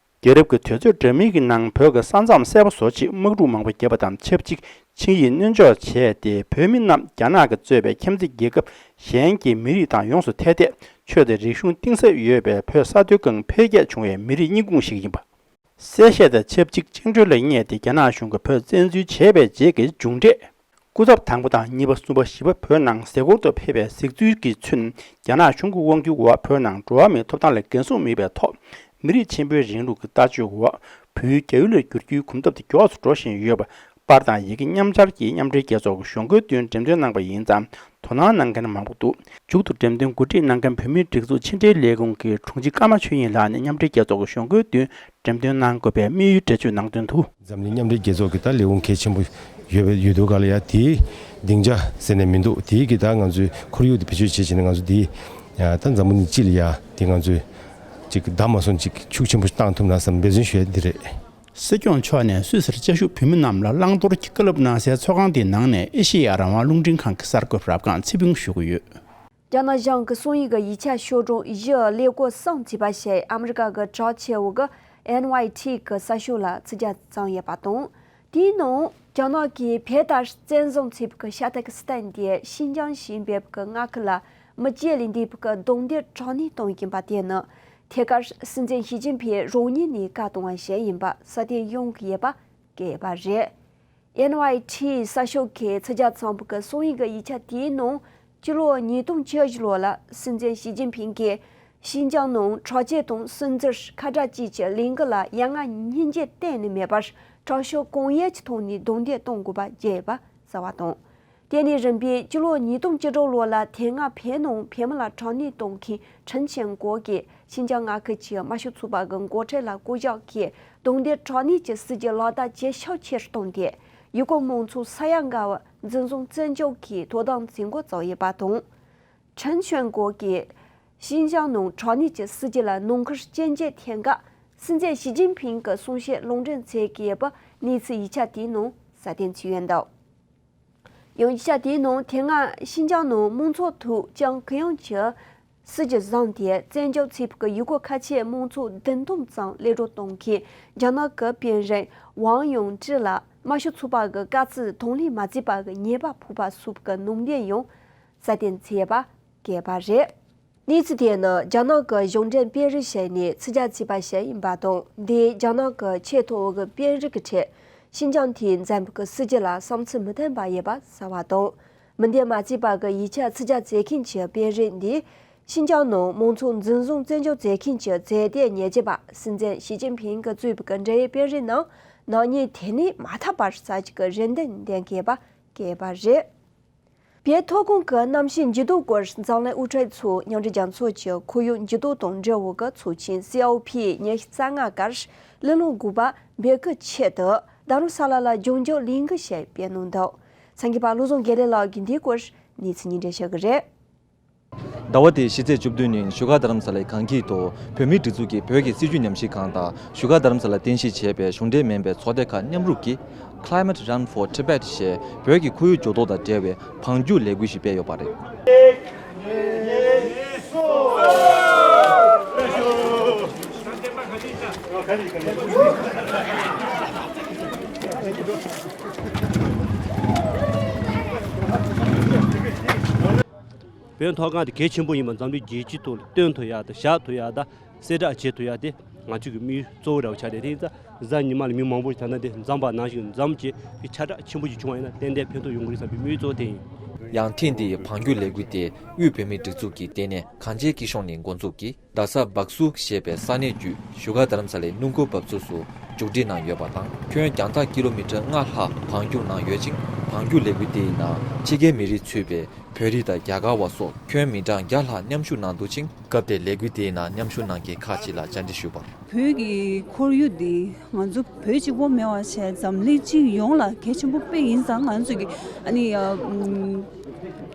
རྒྱལ་རབས་ཀྱི་དུས་ཚོད་འདྲ་མིན་གྱི་ནང་བོད་ཀྱི་ས་མཚམས་གསལ་པོ་བཟོ་ཆེད་དམག་འཁྲུག་མང་པོ་བརྒྱབ་པ་དང་ཆབས་ཅིག་ཆིངས་ཡིག་སྣོན་འཇོག་བྱས་ཏེ། བོད་མི་རྣམས་རྒྱ་ནག་གིས་གཙོས་པའི་ཁྱིམ་མཚེས་རྒྱལ་ཁབ་གཞན་གྱི་མི་རིགས་དང་ཡོངས་སུ་ཐ་དད། ཆོས་དང་རིག་གཞུང་གཏིང་ཟབ་ཡོད་པའི་བོད་ས་མཐོའི་སྒང་འཕེལ་རྒྱས་བྱུང་བའི་མི་རིགས་རྙིང་ཁུངས་ཤིག་ཡིན་པ། གསལ་བཤད་དང་ཆབས་ཅིག་བཅིངས་འགྲོལ་ལ་བསྙད་དེ་རྒྱ་ནག་གཞུང་གིས་བོད་བཙན་འཛུལ་བྱས་པའི་རྗེས་ཀྱི་མཇུག་འབྲས། སྐུ་ཚབ་དང་པོ་དང་གཉིས་པ་གསུམ་པ་བཞི་པ་བོད་ནང་གཟའ་འཁོར་དུ་ཕེབས་པའི་གཟིགས་ཚུལ་གྱིས་མཚོན། རྒྱ་ནག་གཞུང་གི་དབང་སྒྱུར་འོག་བོད་ནང་འགྲོ་བ་མིའི་ཐོབ་ཐང་ལ་འགན་སྲུང་མེད་པའི་ཐོག་མི་རིགས་ཆེན་པོའི་རིང་ལུགས་ཀྱི་ལྟ་སྤྱོད་འོག་བོད་ཡུལ་རྒྱ་ཡུལ་ལ་བསྒྱུར་རྒྱུའི་གོམ་སྟབས་དེ་མགྱོགས་སུ་འགྲོ་བཞིན་ཡོད་པ། པར་དང་ཡི་གེ་མཉམ་འཆར་གྱིས་མཉམ་འབྲེལ་རྒྱལ་ཚོགས་ཀྱི་གཞུང་སྒོའི་མདུན་འགྲེམས་སྟོན་གནང་པ་ཡིན་ཙང་དོ་སྣང་གནང་མཁན་མང་པོ་འདུག་མཇུག་ཏུ་འགྲེམས་སྟོན་གོ་སྒྲིག་གནང་མཁན་བོད་མིའི་སྒྲིག་འཛུགས་ཕྱི་འབྲེལ་ལས་ཁུངས་ཀྱི་དྲུང་ཆེ་ཀརྨ་ཆོས་དབྱིངས་ལགས་ནས་མཉམ་འབྲེལ་རྒྱལ་ཚོགས་ཀྱི་གཞུང་སྒོའི་མདུན་འགྲེམས་སྟོན་གནང་དགོས་པའི་དམིགས་ཡུལ་འགྲེལ་བརྗོད་གནང་དོན་དུ། འཛམ་གླིང་མཉམ་འབྲེལ་རྒྱལ་ཚོགས་ཀྱི་ད་ལས་ཁུངས་གལ་ཆེན་པོ་ཡོད་པའི་ཡོད་དུས་ག་ལ་ཡ་དེའི་སྡིངས་ཆ་ཟེར་ནས་མི་འདུག་དེའི་གི་ད་ང་ཚོའི་ཁོར་ཡུག་དེ་བེད་སྤྱོད་བྱེད་བྱས་ནས་ང་ཚོ་དེའི་ད་འཛམ་བུ་གླིང་སྤྱི་ལ་ཡ་དེ་ང་ཚོས་ཅིག་བདག་མ་སོང་ཅིག་ཤུགས་ཆེན་པོ་བཏང་ཐུབ་ན་བསམ་འབད་བརྩོན་ཞུ་ཡ་འདི་རེད། སྲིད་སྐྱོང་མཆོག་ནས་སུད་སིར་བཅའ་བཞུགས་བོད་མི་རྣམས་ལ་བླང་དོར་གྱི་བཀའ་སློབ་གནང་སའི་ཚོགས་ཁང་དེའི་ནང་ནས་ཨེ་ཤེ་ཡ་རང་དབང་རླུང་འཕྲིན་ཁང་གི་གསར་འགོད་པ་རབ་སྒང་ཚེ་ཕུན་ཞུ་གི་ཡོད། རྒྱ་ནག་གཞུང་གི་སོང་ཡིག་གི་ཡིག་ཆ་ཤོག་གྲངས་བཞི་ཀླད་ཀོར་གསུམ་བརྩིས་པ་ཞིག་ཨ་མི་རི་ཀ་གི་གྲགས་ཆེ་བོ་གི་ ཨེན་ཝའི་ཊི་གི་གསར་ཤོག་ལ་ཚིག་རྒྱག་བརྩམས་ཡོད་པ་དང་། དེའི་ནང་རྒྱ་ནག་གིས་བོད་ལྟར་བཙན་བཟུང་བྱས་པའི་ཤ་སྟག་གི་སི་ཐན་དེ་ཤིན་ཅང་ཞེས་འབོད་པའི་མངའ་ཁུལ་ལ་མི་བརྒྱད་ལས་འདས་པའི་རྡུང་རྡེག་དྲག་གནོན་བཏང་བཞིན་པ་དེ་ནི་ཐད་ཀར་སྲིད་འཛིན་ཞི་ཅིན་ཕིང་རང་ཉིད་ནས་བཀའ་གཏོང་བ་ཞིག་ཡིན་པ་སྲ་བརྟན་ཡོང་གི་ཡོད་པ་བཀོད་པ་རེད། ཨེན་ཝའི་ཊི་གསར་ཤོག་གིས་ཚིག་རྒྱག་བརྩམས་པའི་གསང་ཡིག་གི་ཡིག་ཆ་དེའི་ནང་། སྤྱི་ལོ་ཉིས་སྟོང་བཅུ་བཞི་ལོ་ལ་སྲིད་འཛིན་ཞི་ཅིན་ཕིང་གིས་ཤིན་ཅང་ནང་དྲག་ཆས་དང་སྲིད་འཛིན་ཁ་གྲག་བཅས་ཀྱི་ལས་འགུལ་ལ་ཡ་ང་སྙིང་རྗེ་གཏན་ནས་མེད་པར་དྲག་ཤུགས་གང་ཡོད་ཀྱི་ཐོག་ནས་རྡུང་རྡེག་གཏོང་དགོས་པ་བརྗོད་ཡོད་པ་གསལ་བ་དང་། དེ་ནས་རིམ་པས་སྤྱི་ལོ་ཉིས་སྟོང་བཅུ་དྲུག་ལོ་ལ་དེ་སྔ་བོད་ནང་བོད་མི་ལ་དྲག་གནོན་གཏོང་མཁན་ཁྲིན་ཆོན་གོ་གིས་ཤིན་ཅང་མངའ་ཁུལ་གྱི་དམར་ཤོག་ཚོགས་པ་གི་འགོ་ཁྲིད་ལ་བསྐོ་གཞག་གིས་རྡུང་རྡེག་དྲག་གནོན་གྱི་སྲིད་ཇུས་ལག་བསྟར་བྱེད་ཤུགས་ཆེ་རུ་བཏང་སྟེ། ཡུ་གུར་མང་ཚོགས་ས་ཡ་འགའ་བ་འཛིན་བཟུང་བཙན་འཇོག་གིས་དོ་དམ་བྱེད་འགོ་བཙུགས་ཡོད་པ་དང་། ཁྲིན་ཆོན་གོ་གིས་ཤིན་ཅང་ནང་དྲག་གནོན་གྱི་སྲིད་ཇུས་ལ་ནང་ཁུལ་སྐྱོན་བརྗོད་ཐེངས་འགའ་སྲིད་འཛིན་ཞི་ཅིན་ཕིང་གི་གསུང་བཤད་ལུང་འདྲེན་མཛད་ཀྱི་ཡོད་པ་གནས་ཚུལ་ཡིག་ཆ་དེའི་ནང་གསལ་སྟོན་བྱས་ཡོད་འདུག་ཡང་ཡིག་ཆ་དེའི་ནང་དེ་སྔ་ཤིན་ཅང་ནང་དམངས་གཙོ་ཐོག་ཅང་གུ་ཡོང་གི་སྲིད་ཇུས་བཟུང་སྟེ་བཙན་འཇུག་བྱས་པའི་ཡུ་གུར་ཁ་ཆེ་མང་ཚོགས་བདུན་སྟོང་ཙམ་གློད་གྲོལ་གཏོང་མཁན་རྒྱ་ནག་གི་དཔོན་རིགས་ཝང་ཡུང་ཀྲི་ལ་དམར་ཤོག་ཚོགས་པ་གི་དཀའ་ཚེགས་གདོང་ལེན་མ་བྱས་པ་གི་ཉེས་པ་ཕོག་པ་སོགས་ཀྱི་ནང་དོན་ཡང་གསལ་སྟོན་བྱས་པ་བཀོད་པ་རེད། གནས་ཚུལ་དེ་ནི་རྒྱ་ནག་གི་གཞུང་འབྲེལ་དཔོན་རིགས་ཤིག་ནས་ཚིག་རྒྱག་བྱས་པ་ཞིག་ཡིན་པ་དང་། འདིས་རྒྱ་ནག་གི་ཆེས་མཐོ་བོ་གི་དཔོན་རིགས་ཀྱི་ཁྲོད་ཤིན་ཅང་དེའི་འཛིན་པའི་སྲིད་ཇུས་ལ་བསམ་ཚུལ་མི་མཐུན་པ་ཡོད་པ་གསལ་བ་དང་། མི་འདོད་མ་བྱས་པ་གི་ཡིག་ཆ་ཚིག་རྒྱག་བྱེད་མཁན་གྱི་དཔོན་རིགས་འདིས་ཤིན་ཅང་ནང་མང་ཚོགས་འཛིན་བཟུང་བཙན་འཇུག་བྱེད་མཁན་གྱི་རྩོད་དེ་ཉེས་བྱས་པ་སྲིད་འཛིན་ཞི་ཅིན་ཕིང་གིས་གཙོས་པའི་འབྲེལ་ཡོད་དཔོན་རིགས་རྣམས་ནག་ཉེས་དེ་ནས་མ་ཐར་བར་ས་གཅིག་གི་རེ་འདུན་འདོན་མཁན་པ་བཀོད་པ་རེད། བོད་མཐོ་སྒང་གི་གནམ་གཤིས་འགྱུར་ལྡོག་སྐོར་འཛམ་གླིང་དབུ་ཁྲིད་ཚོའི་མཉམ་འབྲེལ་རྒྱལ་ཚོགས་ཀྱི་ཁོར་ཡུག་འགྱུར་ལྡོག་དང་འབྲེལ་བའི་ཚོགས་ཆེན་སི་ཨོ་ཕི་ཉི་ཤུ་རྩ་ལྔ་ཀར་གླེ་ལུང་དགུ་པ་འབོད་སྐུལ་ཆེད་དུ་རྡ་རམ་ས་ལ་ལ་ལྗང་མཇུག་ལས་འགུལ་ཞིག་སྤེལ་གནང་འདུག་ཚང་གི་པ་བློ་བཟང་དགེ་ལེགས་ལགས་ཀྱིས་འདིའི་སྐོར་གནས་ཚུལ་སྙན་སྒྲོན་ཞུ་གི་རེད། ཟླ་བ་འདིའི་ཕྱི་ཚེས་བཅུ་བདུན་ཉིན་བཞུགས་སྒར་རྡ་རམ་ས་ལའི་ཁང་དཀྱིལ་དུ་བོད་མིའི་སྒྲིག་འཛུགས་ཀྱི་བོད་ཀྱི་སྲིད་བྱུས་ཉམས་ཞིབ་ཁང་དང་བཞུགས་སྒར་རྡ་རམ་ས་ལ་རྟེན་གཞི་བྱས་པའི་གཞུང་འབྲེལ་མིན་པའི་ཚོགས་སྡེ་ཁག་མཉམ་རུབ་ཀྱིས། Climate Run for Tibet ཞེས་བོད་ཀྱི་ཁོར་ཡུག་འགྱུར་ལྡོག་དང་འབྲེལ་བའི་བང་རྒྱུག་ལས་འགུལ་ཞིག་སྤེལ་ཡོད་པ་རེད། བོད་མཐོ་སྒང་དེ་གལ་ཆེན་པོ་ཡིན་པ་འཛམ་གླིང་རྒྱལ་སྤྱི་ཐོག་ལ་སྟོན་ཐུབ་ཡག་དང་བཞག་ཐུབ་ཡག་དང་གསལ་བསྒྲགས་བྱེད་ཐུབ་ཡག་དེ་ང་ཚོའི་གི་དམིགས་ཡུལ་གཙོ་བོ་ར་བ་ཆགས་ཏེ། དེ་ཡིན་ཙང་གཟའ་ཉི་མ་ལ་མི་མང་པོ་ཞིག་ད་ལྟ་དེ་འཛོམས་པ་ནང་བཞིན་འཛོམས་བྱས་དེ་ཁྱབ་བསྒྲགས་ཆེན་པོ་ཞིག་བྱུང་བ་ཡིན་ན་ཏན་ཏན་ཕན་ཐོགས་ཡོང་གི་རེད་བསམ་པའི་དམིགས་ཡུལ་གཙོ་བོ་དེ་ཡིན། ཡང་ཐེངས་འདིའི་བང་རྒྱུག་ལས་འགུལ་དེ་དབུས་བོད་མིའི་སྒྲིག་འཛུགས་ཀྱི་ལྟེ་གནས་གངས་ཅན་སྐྱིད་གཤོངས་ནས་འགོ་འཛུགས་ཀྱིས། རྡ་ས་སྦག་སུག་ཞེས་པའི་ས་གནས་བརྒྱུད་བཞུགས་སྒར་རྡ་རམ་ས་ལའི་སྣུམ་འཁོར་འབབ་ཚུགས་སུ་མཇུག་སྒྲིལ་གནང་ཡོད་པ་དང་། ཁྱོན་རྒྱང་ཐག་ཀི་ལོ་མི་ཊར་ལྔ་ལྷག་བང་རྒྱུག་གནང་ཡོད་ཅིང་། བང་རྒྱུག་ལས་འགུལ་དེའི་ནང་ཕྱི་རྒྱལ་མི་རིགས་ཚུད་པའི་བོད་རིགས་དང་རྒྱ་གར་བ་སོགས་ཁྱོན་མི་གྲངས་བརྒྱ་ལྷག་མཉམ་ཞུགས་གནང་འདུག་ཅིང་། སྐབས་དེར་ལས་འགུལ་དེའི་ནང་མཉམ་ཞུགས་གནང་མཁན་ཁག་ཅིག་ལ་བཅར་འདྲི་ཞུས་པར། བོད་ཀྱི་ཁོར་ཡུག་འདི་ང་ཚོ་བོད་གཅིག་པོ་མེད་པ་བྱས་འཛམ་གླིང་སྤྱི་ཡོངས་ལ་གལ་ཆེན་པོ་དཔེ་ཡིན་ཙང་། ང་ཚོ་གི་ཨ་ནི་ཨ་ཨུམ་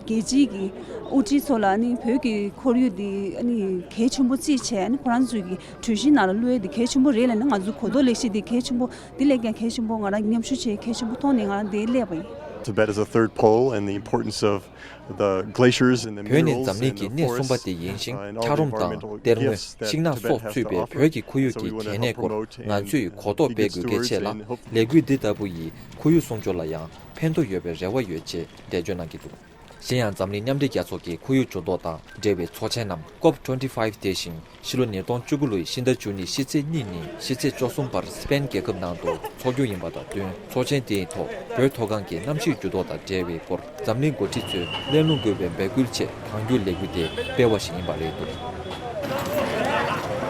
རྒྱལ་སྤྱིའི་གི་དབུ་ཁྲིད་ཚོ་ལ་ཨ་ནི་བོད་ཀྱི་ཁོར་ཡུག་འདི་ཨ་ནི་གལ་ཆེན་པོ་བརྩིས་བྱས། ཨ་ནི་ཁོ་རང་ཚོའི་གི་གྲོས་གཞི་ནང་ལ་བླུག་ཡས་འདི་གལ་ཆེན་པོ་རེད་ལབ་ནས། ང་ཚོ་གོ་རྟོགས་ལེགས་བཤད་འདི་གལ་ཆེན་པོ། འདི་ལས་ཀྱང་གལ་ཆེན་པོ། ང་རང་མཉམ་ཞུགས་བྱེད་གལ་ཆེན་པོ་མཐོང་ནས་ང་རང་འདིར་སླེབས་པ་ཡིན། Tibet is a third pole, and the importance of the glaciers and the minerals and the forests and the forests. བོད་ནི་འཛམ་གླིང་གི་གནས་གསུམ་པ་དེ་ཡིན་ཞིང་། འཁྱགས་རོམ་དང་གཏེར་དངོས། ཤིང་ནགས་སོགས་ཚུད་པའི་བོད་ཀྱི་ཁོར་ཡུག་གི་གལ་གནད་སྐོར་ང་ཚོས་གོ་རྟོགས་སྤེལ་དགོས་གལ་ཆེ་ལ། ལས་འགུལ་འདི་ལྟ་བུ་ཡིས་ཁོར་ཡུག་སྲུང་སྐྱོབ་ལ་ཡང་ཕན་ཐོགས་ཡོད་པའི་རེ་བ་ཡོད་ཅེས་འགྲེལ་བརྗོད་གནང་གི་འདུག་གཞན་ཡང་། འཛམ་གླིང་མཉམ་འབྲེལ་རྒྱལ་ཚོགས་ཀྱི་ཁོར་ཡུག་འགྱུར་ལྡོག་དང་འབྲེལ་བའི་ཚོགས་ཆེན་ནམ་ཀོབ་ཊུ་ཝེན་ཊི་ཕའིབ་དེ་བཞིན་ཕྱི་ལོ་ཉིས་སྟོང་བཅུ་དགུ་ལོའི་ཕྱི་ཟླ་བཅུ་གཉིས་ཕྱི་ཚེས་གཉིས་ནས་ཕྱི་ཚེས་བཅུ་གསུམ་བར་སི་པེན་རྒྱལ་ཁབ་ནང་དུ་འཚོགས་རྒྱུ་ཡིན་པ་དང་བསྟུན། ཚོགས་ཆེན་དེའི་ཐོག་བོད་མཐོ་སྒང་གི་གནམ་གཤིས་འགྱུར་ལྡོག་དང་འབྲེལ་བའི་སྐོར་འཛམ་གླིང་འགོ་ཁྲིད་ཚོས་གླེང་སློང་དགོས་པའི་འབོད་སྐུལ་ཆེད་བང་རྒྱུག་ལས་འགུལ་དེ་སྤེལ་བ་ཞིག་ཡིན་པ་རེད་འདུག་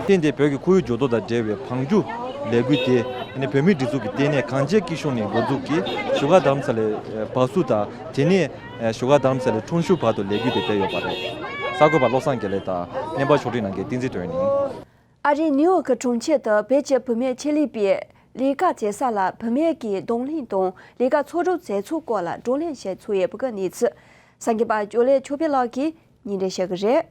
ཐེངས་འདིའི་བོད་ཀྱི་ཁོར་ཡུག་འགྱུར་ལྡོག་དང་འབྲེལ་བའི་བང་རྒྱུག་ལས་འགུལ་དེ་ནི་བོད་མིའི་སྒྲིག་འཛུགས་ཀྱི་ལྟེ་གནས་གངས་ཅན་སྐྱིད་གཤོངས་ནས་འགོ་འཛུགས་ཀྱིས་བཞུགས་སྒར་རྡ་རམ་ས་ལའི་སྦག་སུག་དང་། དེ་ནས་བཞུགས་སྒར་རྡ་རམ་ས་ལའི་ཁྲོང་ཤུར་བར་དུ་ལས་འགུལ་དེ་སྤེལ་ཡོད་པ་རེད། གསར་འགོད་པ་བློ་བཟང་དགེ་ལེགས་དང་། སྙན་པ་ཕྱོགས་སྒྲིག་གནང་མཁན་བསྟན་འཛིན་དོན་ཡིན། ཨ་རིའི་ནིའུ་ཡོག་གི་གྲོང་ཁྱེར་དུ་བོད་ཀྱི་བུད་མེད་ཆེད་ལས་པས་ལས་ཀ་བྱེད་ས་ལ་བུད་མེད་ཀྱི་གདོང་ལེན་དང་ལས་ཀ་འཚོལ་སྒྲུབ་བྱེད་ཚུལ་སྐོར་ལ་བགྲོ་གླེང་ཞིག་ཚོགས་ཡོད་པའི་གནས་ཚུལ་གསར་འགོད་པ་ཅོ་ལེ་ཆོས་འཕེལ་ལགས་ཀྱིས་སྙན་སྒྲོན་ཞུ་གི་རེད།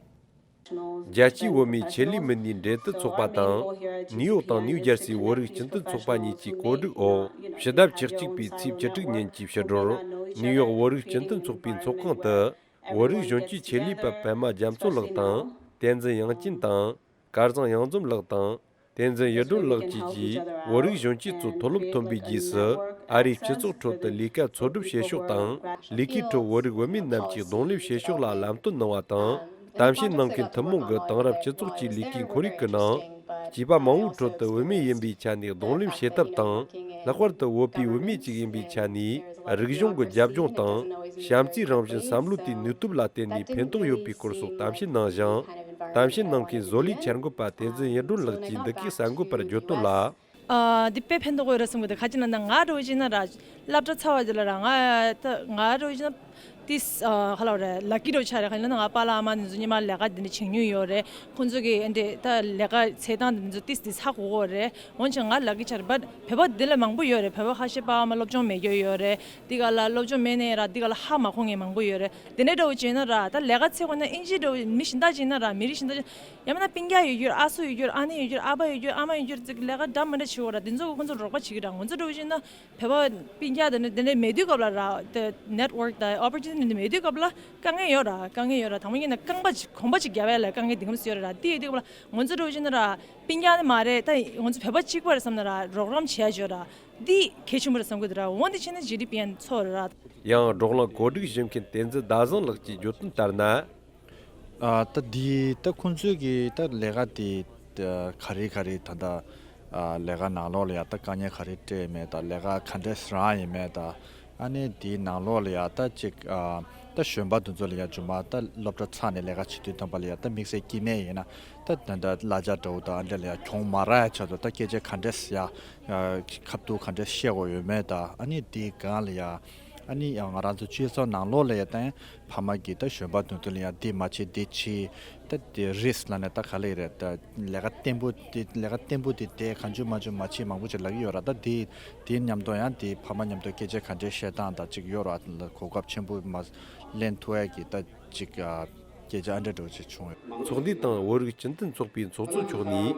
རྒྱལ་སྤྱིའི་བོད་མིའི་ཆེད་ལས་མི་སྣའི་འབྲེལ་མཐུད་ཚོགས་པ་དང་། ནིའུ་ཡོག་དང་ནིའུ་ཇར་སིའི་བོད་རིགས་སྤྱི་མཐུན་ཚོགས་པ་གཉིས་ཀྱི་གོ་སྒྲིག་འོག་ཕྱི་ཟླ་ཆིག་གཅིག་པའི་ཚེས་བཅུ་དྲུག་ཉིན་གྱི་ཕྱི་དྲོར། ནིའུ་ཡོག་བོད་རིགས་སྤྱི་མཐུན་ཚོགས་པའི་ཚོགས་ཁང་དུ། བོད་རིགས་གཞོན་སྐྱེས་ཆེད་ལས་པ་པད་མ་རྒྱ་མཚོ་ལགས་དང་། བསྟན་འཛིན་དབྱངས་ཅན་དང་། སྐལ་བཟང་གཡང་འཛོམས་ལགས་དང་། བསྟན་འཛིན་ཡིད་སྒྲོན་ལགས་བཅས་ཀྱིས་བོད་རིགས་གཞོན་སྐྱེས་ཚོ་མཐོ་སློབ་ཐོན་པའི་རྗེས་སུ་ཨ་རིའི་སྤྱི་ཚོགས་ཁྲོད་དུ་ལས་ཀ་འཚོལ་སྒྲུབ་བྱེད་ཕྱོགས་དང་། ལས་ཀའི་ཁྲོད་བོད་རིགས་བུད་མེད་རྣམས་ཀྱིས་གདོང་ལེན་བྱེད་ཕྱོགས་ལ་ལམ་སྟོན་གནང་བ་དང་། གཏམ་བཤད་གནང་མཁན་ཐུན་མོང་གི་དེང་རབས་སྤྱི་ཚོགས་ཀྱི་ལས་ཀའི་ཁོར་ཡུག་གི་ནང་། སྐྱེས་པ་མང་བོའི་ཁྲོད་དུ་བུད་མེད་ཡིན་པའི་ཆ་ནས་གདོང་ལེན་བྱེད་ཐབས་དང་། ལྷག་པར་དུ་བོད་པའི་བུད་མེད་ཅིག་ཡིན་པའི་ཆ་ནས་རིག་གཞུང་གི་རྒྱབ་ལྗོངས་དང་། བྱམས་བརྩེའི་རང་བཞིན་བསམ་བློ་དེའི་ནུས་སྟོབས་ལ་བརྟེན་ནས་ཕན་ཐོགས་ཡོད་པའི་སྐོར་སོགས་གཏམ་བཤད་གནང་ཞིང་། གཏམ་བཤད་གནང་མཁན་བཟོ་ལས་འཆར་འགོད་པ་བསྟན་འཛིན་ཡིད་སྒྲོན་ལགས་ཀྱིས་འདི་གའི་གསར་འགོད་པར་བརྗོད་དོན་ལ། ཨ། འདི་དཔེ་ཕན་ཐོགས་ཡོད་རེད་བསམ་གི་འདུག་ག་ཅི་ན་ད་ང་འདྲ་བོ་ཅིག་ན་ར་སློབ་གྲྭ་ཚར་བ་དེ་ལ་ར་ང་ད་ང་འདྲ་བོ་ཅིག་ན་ཏིས་ཨ་ག་ལབ་རེད། ལ་ཀི་འདྲ་བོ་ཆགས་རེད། ག་ཅི་ན་ད་ང་པཱ་ལགས་ཨ་མ་འདི་ཚོ་སྔོན་མ་ལས་ཀ་འདི་འདྲ་བྱེད་མྱོང་ཡོད་རེད། ཁོང་ཚོ་གི་ཨ་འདྲ་ད་ལས་ཀ་བྱེད་སྟངས་འདི་ཚོ་ཏིས་འདི་ཚ་གོ་གོ་རེད། འོན་ཀྱང་ང་ལ་ཀི་ཆགས་རེད། བཊ་བོད་པ་འདི་ལས་མང་པོ་ཡོད་རེད། བོད་པ་ཁ་ཤས་པཱ་ཨ་མ་སློབ་སྦྱོང་མེད་རྒྱུ་ཡོད་རེད། འདི་ག་ལ་སློབ་སྦྱོང་མེད་ནའི་ར་འདི་ག་ལ་ཧ་མ་གོ་མཁན་མང་པོ་ཡོད་རེད། དེ་འདྲ་འདྲ་བོ་བྱས་ན་ར་ད་ལས་ཀ་འཚོལ་དགོས་ན་ཨིན་ཇི་འདྲ་བོ་མི་གཞན་དག་བྱས་ན་ར་མི་རིགས་གཞན་དག་ཡང་མིན་ན་སྤུན་ཀྱག་ཡོད་རྒྱུར་ཨ་སུ་ཡོད་རྒྱུར་ཨ་ནེ་ཡོད་རྒྱུར་ཨ་ཕ་ཡོད་རྒྱུར་ཨ་མ་ཡོད་རྒྱུར་ཅིག་ལས་ཀ་འདྲ་མི་འདྲ་བྱེད་དགོས་ར། དེ་ཚོ་གི་ཁོང་ཚོ་རོགས་པ་བྱེད་ཀྱི་ར། ང་ཚོ་འདྲ་བོ་བྱས་ན་བོད་པ་སྤུན་ཀྱག་དེ་འདྲ་དེ་འདྲ་མེད་དུས་སྐབས་ལ་ར་དེ་network་དང་opportunity་འདི་མེད་དུས་སྐབས་ལ་དཀའ་ངལ་ཡོད་ར། དཀའ་ངལ་ཡོད་ར། དང་པོ་ཉིད་ནས་རྐང་པ་ཅིག་གོམ་པ་ཅིག་རྒྱབ་ཡ་ལ་དཀའ་ངལ་འདི་གམ་སུ་ཡོད་ར། དེ་ཡོད་དུས་སྐབས་ལ་ང་ཚོ་འདྲ་བོ་བྱས་ན་ར་སྤུན་ཀྱག་ནི་མ་རེད། ད་ང་ཚོ་བོད་པ་གཅིག་པ་རེད་བསམ་ན་ར་རོགས་རམ་བྱེད་ཡ་ཡོད་ར། འདི་གལ་ཆེན་པོ་རེད་བསམ་གི་འདུག་ར། འོ་འདི་བྱས་ན་ཇི་ཌི་པི་ཡང་འཚོ་ར། ཡང་བགྲོ་གླེང་གོ་སྒྲིག་ཞུ་མཁན་བསྟན་འཛིན་ཟླ་བཟང་ལགས་ཀྱིས་བརྗོད་དོན་ལྟར་ན། ཨ། ད་འདི་ད་ཁོང་ཚོས་ཀྱི་ད་ལས་ཀ་དེ་ད་ག་རེ་ག་རེ་ད་ད་ཨ་ལས་ཀ་ནང་ལོགས་ལ་ཡ་ད་དཀའ་ངལ་ག་རེ་འཕྲད་ཡོད་མེད་ད། ལས་ཀ་ག་འདྲས་རང་ཡོད་མེད་ད། ཨ་ནི་དེའི་ནང་ལོགས་ལ་ཡ་ད་ཅིག་ཨ་ད་གཞོན་པ་དེ་ཚོ་ལ་ཡ་རྗེས་མ་ད་སློབ་གྲྭ་ཚར་ནས་ལས་ཀ་བྱེད་དུས་ཙམ་པ་ལ་ཡ་ད་དམིགས་བསལ་སྐྱེ་དམན་ཡིན་ན་ད་ད་ད་གླ་ཆ་འདྲ་བོ་ད་ཨ་འདྲས་ལ་ཡ་གྱོང་མ་རག་ཡ་ཆེད་དུ་ད་སྐད་ཆ་ག་འདྲས་ཡ་ཁ་ཐུག་ག་འདྲས་བཤད་དགོས་ཡོད་མེད་ད། ཨ་ནི་དེའི་སྒང་ལ་ཡ་ཨ་ནི་ཡང་ང་རང་ཚོ་སྤྱི་ཚོགས་ནང་ལོགས་ལ་ཡ་ད། ཕ་མ་གིས་ད་གཞོན་པ་དེ་ཚོ་ལ་ཡང་འདི་མ་བྱེད་འདི་བྱེད། ད་དེ་རིས་ལ་ནས་ད་ག་ལེ་རེད། ད་ལས་ཀ་བརྟན་པོ་དེ་ལས་ཀ་བརྟན་པོ་དེ་དེ་གང་བྱུང་མ་བྱུང་མ་བྱེད་མང་པོ་ཅིག་ལབ་ཀྱི་ཡོད་ར། ད་དེ་དེ་མཉམ་དུ་ཡང་དེ་ཕ་མ་མཉམ་དུ་སྐད་ཆ་ག་འདྲས་བཤད་སྟངས་ད་ཅིག་ཡོད་ར། གོ་སྐབས་ཆེན་པོ་མ་ལེན་ཐུབ་ཡ་གི་ད་ཅིག་སྐད་ཆ་ཨ་འདྲ་འདྲ་བོ་ཅིག་བྱུང་ཡོད། ཚོགས་འདུའི་སྟེང་བོད་རིགས་སྤྱི་མཐུན་ཚོགས་པའི་ཚོགས་གཙོ་མཆོག་ནས་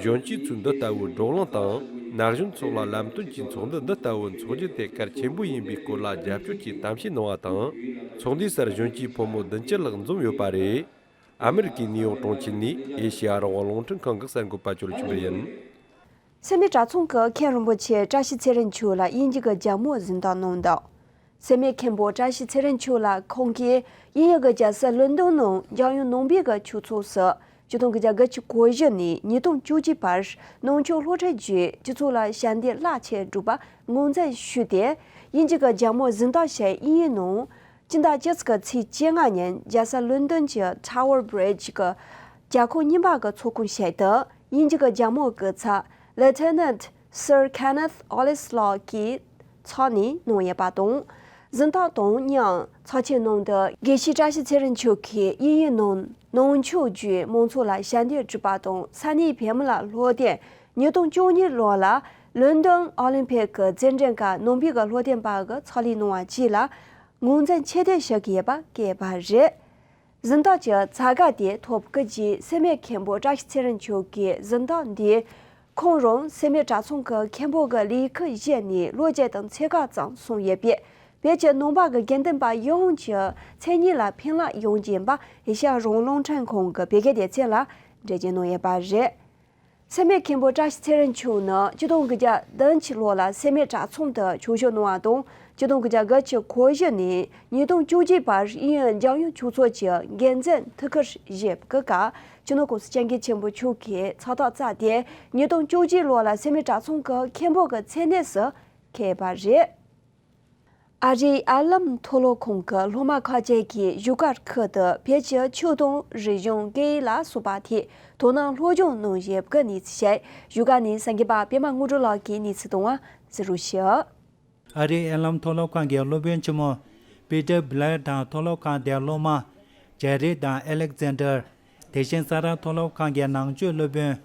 གཞོན་སྐྱེས་ཚོས་འདི་ལྟ་བུའི་བགྲོ་གླེང་དང་ན་གཞོན་ཚོ་ལ་ལམ་སྟོན་གྱི་ཚོགས་འདུ་འདི་ལྟ་བུ་འཚོགས་རྒྱུ་དེ་གལ་ཆེན་པོ་ཡིན་པའི་སྐོར་ལ་རྒྱབ་སྐྱོར་གྱི་གཏམ་བཤད་གནང་བ་དང་། ཚོགས་འདུའི་སར་གཞོན་སྐྱེས་ཕོ་མོ་བདུན་ཅུ་ལྷག་འཛོམས་ཡོད་པ་རེད། ཨ་མི་རི་ཀའི་ནིའུ་ཡོག་གྲོང་ཁྱེར་ནས་ཨེ་ཤེ་ཡ་རང་དབང་རླུང་འཕྲིན་ཁང་གི་གསར་འགོད་པ་ཅོ་ལི་ཆོས་འཕེལ་ཡིན། སེར་སྨད་གྲྭ་ཚང་གི་མཁན་རིན་པོ་ཆེ་བཀྲ་ཤིས་ཚེ་རིང་མཆོག་ལ་དབྱིན་ཇི་གི་རྒྱལ་མོ་གཟེངས་རྟགས་གནང་འདུག་སེར་སྨད་མཁན་པོ་བཀྲ་ཤིས་ཚེ་རིང་མཆོག་ལ་ཁོང་གིས་དབྱིན་ཡུལ་གྱི་རྒྱལ་ས་ལོན་ཌོན་ནང་འཇང་དབྱངས་ནང་པའི་གི་ཆོས་ཚོགས་སུ་ཆིག་སྟོང་དགུ་བརྒྱ་དགུ་བཅུ་གོ་བཞི་ནས་ཉིས་སྟོང་བཅུ་གཅིག་བར་ནང་ཆོས་སློབ་ཁྲིད་བརྒྱུད་སྤྱི་ཚོགས་ལ་ཞབས་འདེགས་རླབས་ཆེ་བསྒྲུབས་པ་ངོས་འཛིན་ཞུས་ཏེ། དབྱིན་ཇི་གི་རྒྱལ་མོ་གཟེངས་རྟགས་ཞེས་དབྱིན་ཡིག་ནང་སྤྱི་ཟླ་བཅུ་གཅིག་གི་ཚེས་བཅོ་ལྔ་ཉིན་རྒྱལ་ས་ལོན་ཌོན་གྱི་ཊ་ཝར་བྷི་རི་ཇི་གི་རྒྱལ་ཁབ་རྙིང་པ་གི་ཚོགས་ཁང་ཞིག་ཏུ་དབྱིན་ཇི་གི་རྒྱལ་མོ་སྐུ་ཚབ་Lieutenant Sir Kenneth Ollis་ལགས་ཀྱི་ཚབ་ནས་གནང་ཡོད་པ་དང་། གཟེངས་རྟགས་དང་མཉམ་ཚོགས་ཆེན་ནང་དུ་དགེ་བཤེས་བཀྲ་ཤིས་ཚེ་རིང་མཆོག་གིས་དབྱིན་ཡིག་ནང་ནང་ཆོས་བརྒྱུད་མང་ཚོགས་ལ་ཞབས་འདེགས་བསྒྲུབས་པ་དང་། ས་གནས་བལ་མི་ལ་སློབ་སྟོན། ཉིས་སྟོང་བཅུ་གཉིས་ལོ་ལ་ལོན་ཌོན་ཨོ་ལིམ་ཕིག་གི་རྩེད་འགྲན་ཁག་ནང་པའི་གི་སློབ་སྟོན་པ་གི་ཚོགས་ལས་གནང་བ་བཅས་ལ་ངོས་འཛིན་ཆེ་བསྟོད་ཞུ་གི་ཡོད་པ་བཀོད་པ་རེད། གཟེངས་རྟགས་ཀྱི་བྱ་དགའ་དེ་ཐོབ་སྐུ་མཁྱེན་སེར་སྨད་མཁན་པོ་བཀྲ་ཤིས་ཚེ་རིང་མཆོག་གིས་གཟེངས་རྟགས་འདི་ཁོང་རང་སེར་སྨད་གྲྭ་ཚང་གི་མཁན་པོ་གི་ལས་ཁུར་བཞེས་ནས་ལོ་བརྒྱད་དང་ཕྱེད་ཀ་ཙམ་སོང་ཡོད་པས། བོད་ཀྱི་ནང་པ་གི་དགེ་འདུན་པ་ཡོངས་ཀྱི་མཚན་སྙན་ལ་ཕན་རླབས་ཡོང་རྒྱུ་ཡིན་པ་ཨེ་ཤ་ཡ་རང་དབང་རླུང་འཕྲིན་ཁང་གི་བོད་སྐད་སྡེ་ཚན་ལ་འགྲེལ་བརྗོད་གནང་ཡོད་པ་རེད། སེར་སྨད་མཁན་པོ་བཀྲ་ཤིས་ཚེ་རིང་མཆོག་ནི་ཆིག་སྟོང་དགུ་བརྒྱ་བདུན་ཅུ་ལོ་ལ་སེར་སྨད་གྲྭ་ཚང་དུ་ཆོས་ཞུགས་གནང་བ་དང་། ཆིག་སྟོང་དགུ་བརྒྱ་དགུ་བཅུ་གོ་བཞི་ནས་ཉིས་སྟོང་བཅུ་གཅིག་བར་དབྱིན་ཡུལ་འཇང་དབྱངས་ཆོས་ཚོགས་ཀྱི་འགན་འཛིན་ཐུགས་ཁུར་བཞེས་པའི་སྐབས། སྤྱི་ནོར་༸གོང་ས་༸སྐྱབས་མགོན་ཆེན་པོ་མཆོག་གིས་ཚོགས་ཐོག་བཅར་ཏེ། ཉིས་སྟོང་བཅུ་གཅིག་ལོ་ལ་སེར་སྨད་གྲྭ་ཚང་གི་མཁན་པོ་གི་མཚན་གནས་སུ་འཁོད་པ་རེད། ཨ་རིའི་ཨ་ལམ་མཐོ་སློབ་ཁང་གི་སློབ་མ་ཁག་ཅིག་གིས་བཞུགས་སྒར་ཁུལ་དུ་བོད་ཀྱི་ཆོས་དང་རིག་གཞུང་སྐད་ཡིག་ལ་སོགས་པ་ཐད་དོ་སྣང་སློབ་སྦྱོང་གནང་བཞིན་པའི་གནས་ཚུལ་བཤད། བཞུགས་སྒར་ནས་གསར་འགོད་པ་པད་མ་དངོས་གྲུབ་ལགས་ཀྱིས་གནས་ཚུལ་བཏང་བ་གསན་རོགས་ཞུ། ཨ་རིའི་ཨ་ལམ་མཐོ་སློབ་ཁང་གི་སློབ་དཔོན་ཆེན་མོ་པི་ཏར་བྷི་ལེར་དང་མཐོ་སློབ་ཁང་དེའི་སློབ་མ་ཇེ་རི་དང་ཨེ་ལེག་ཛན་ཌར། དེ་བཞིན་ས་རཱ་མཐོ་སློབ་ཁང་གི་ནང་ཆོས་སློབ་དཔོན་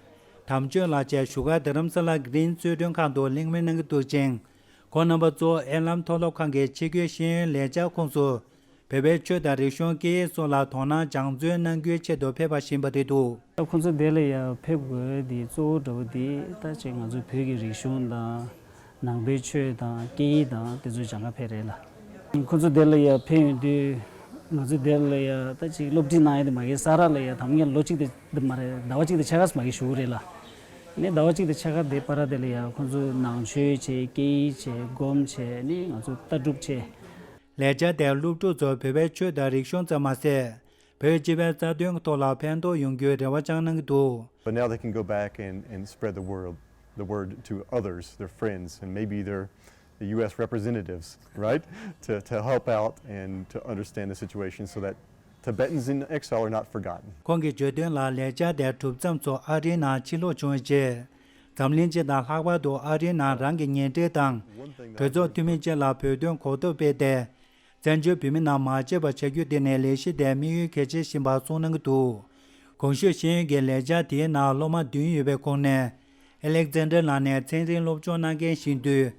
དམ་ཆོས་ལགས་བཅས་བཞུགས་སྒར་རྡ་རམ་ས་ལ་གི་རིན་གཙོས་མགྲོན་ཁང་དུ་གླེང་མོལ་གནང་གི་འདུག་ཅིང་། ཁོང་རྣམ་པ་གཙོ་བོ་ཨེ་ལམ་མཐོ་སློབ་ཁང་གི་ཆེད་བསྐོས་ཤེས་ཡོན་ལས་འཆར་ཁོངས་སུ་བོད་པའི་ཆོས་དང་རིག་གཞུང་སྐད་ཡིག་སོགས་ལ་དོ་སྣང་སྦྱང་བརྩོན་གནང་རྒྱུའི་ཆེད་དུ་ཕེབས་པ་ཞིག་ཡིན་པ་རེད་འདུག། ད་ཁོང་ཚོ་དེ་ལ་ཡང་ཕེབས་དགོས་དེ་གཙོ་བོ་འདྲ་བོ་དེ་ད་ཅིག་ང་ཚོ་བོད་ཀྱི་རིག་གཞུང་དང་ནང་པའི་ཆོས་དང་སྐད་ཡིག་དང་དེ་ཚོ་སྦྱང་ག་ཕེབས་རེད་ལ། ཁོང་ཚོ་དེ་ལ་ཡང་ཕེབས་ཡོང་དུས་ང་ཚོ་དེ་ལ་ཡང་ད་ཅིག་སློབ་ཁྲིད་གནང་ཡ་དེ་མ་གི་ས་རཱ་ལ་ཡང་དམ་ངེས་ལོ་གཅིག་དེ་མ་རེད། ཟླ་བ་གཅིག་དང་ཕྱེད་ཀ་ཙམ་མ་གི་བཞུགས་རེད་ལ། ནས་ཟླ་བ་གཅིག་དང་ཕྱེད་ཀ་དེ་བར་དེ་ལ་ཡང་ཁོང་ཚོས་ནང་ཆོས་བྱས། སྐད་ཡིག་བྱས། སྒོམ་བྱས། ནས་ང་ཚོ་ལྟ་གྲུབ་བྱས། ལས་བྱ་དེར་སློབ་ཕྲུག་ཚོ་བོད་པའི་ཆོས་དང་རིག་གཞུང་ཙམ་མ་ཟད། བོད་སྤྱི་པའི་རྩ་དོན་གྱི་ཐོག་ལ་ཕན་ཐོགས་ཡོང་རྒྱུའི་རེ་བ་བཅངས་གནང་གི་འདུག། But now they can go back and, and spread the word, the word to others, their friends, and maybe their, the U S representatives, right? To, to help out and to understand the situation so that Tibetans in exile are not forgotten. ཁོང་གིས་བརྗོད་དོན་ལ། ལས་བྱ་དེ་གྲུབ་མཚམས་སུ་ཨ་རིའི་ནང་ཕྱིར་ལོག་བྱུང་བའི་རྗེས། འཛམ་གླིང་སྤྱི་དང་ལྷག་པར་དུ་ཨ་རིའི་ནང་རང་གི་ཉེ་འབྲེལ་དང་གྲོས་ཚོགས་འཐུས་མི་བཅས་ལ་བོད་དོན་གོ་རྟོགས་སྤེལ་ཏེ། བཙན་བྱོལ་བོད་མི་རྣམས་མ་བརྗེད་པར་བྱ་རྒྱུ་དེ་ནི་ལས་གཞི་དེའི་དམིགས་ཡུལ་གལ་ཆེ་ཞིག་ཡིན་པ་གསུངས་གནང་གི་འདུག། གོང་ཞུས་ཤེས་ཡོན་གྱི་ལས་འཆར་དེའི་ནང་སློབ་མ་བདུན་ཡོད་པའི་ཁོངས་ནས། ཨེ་ལེག་ཛན་ཌར་ལགས་ནས་ཚན་རིག་སློབ་སྦྱོང་གནང་མཁན་ཞིག་ཡིན་དུས།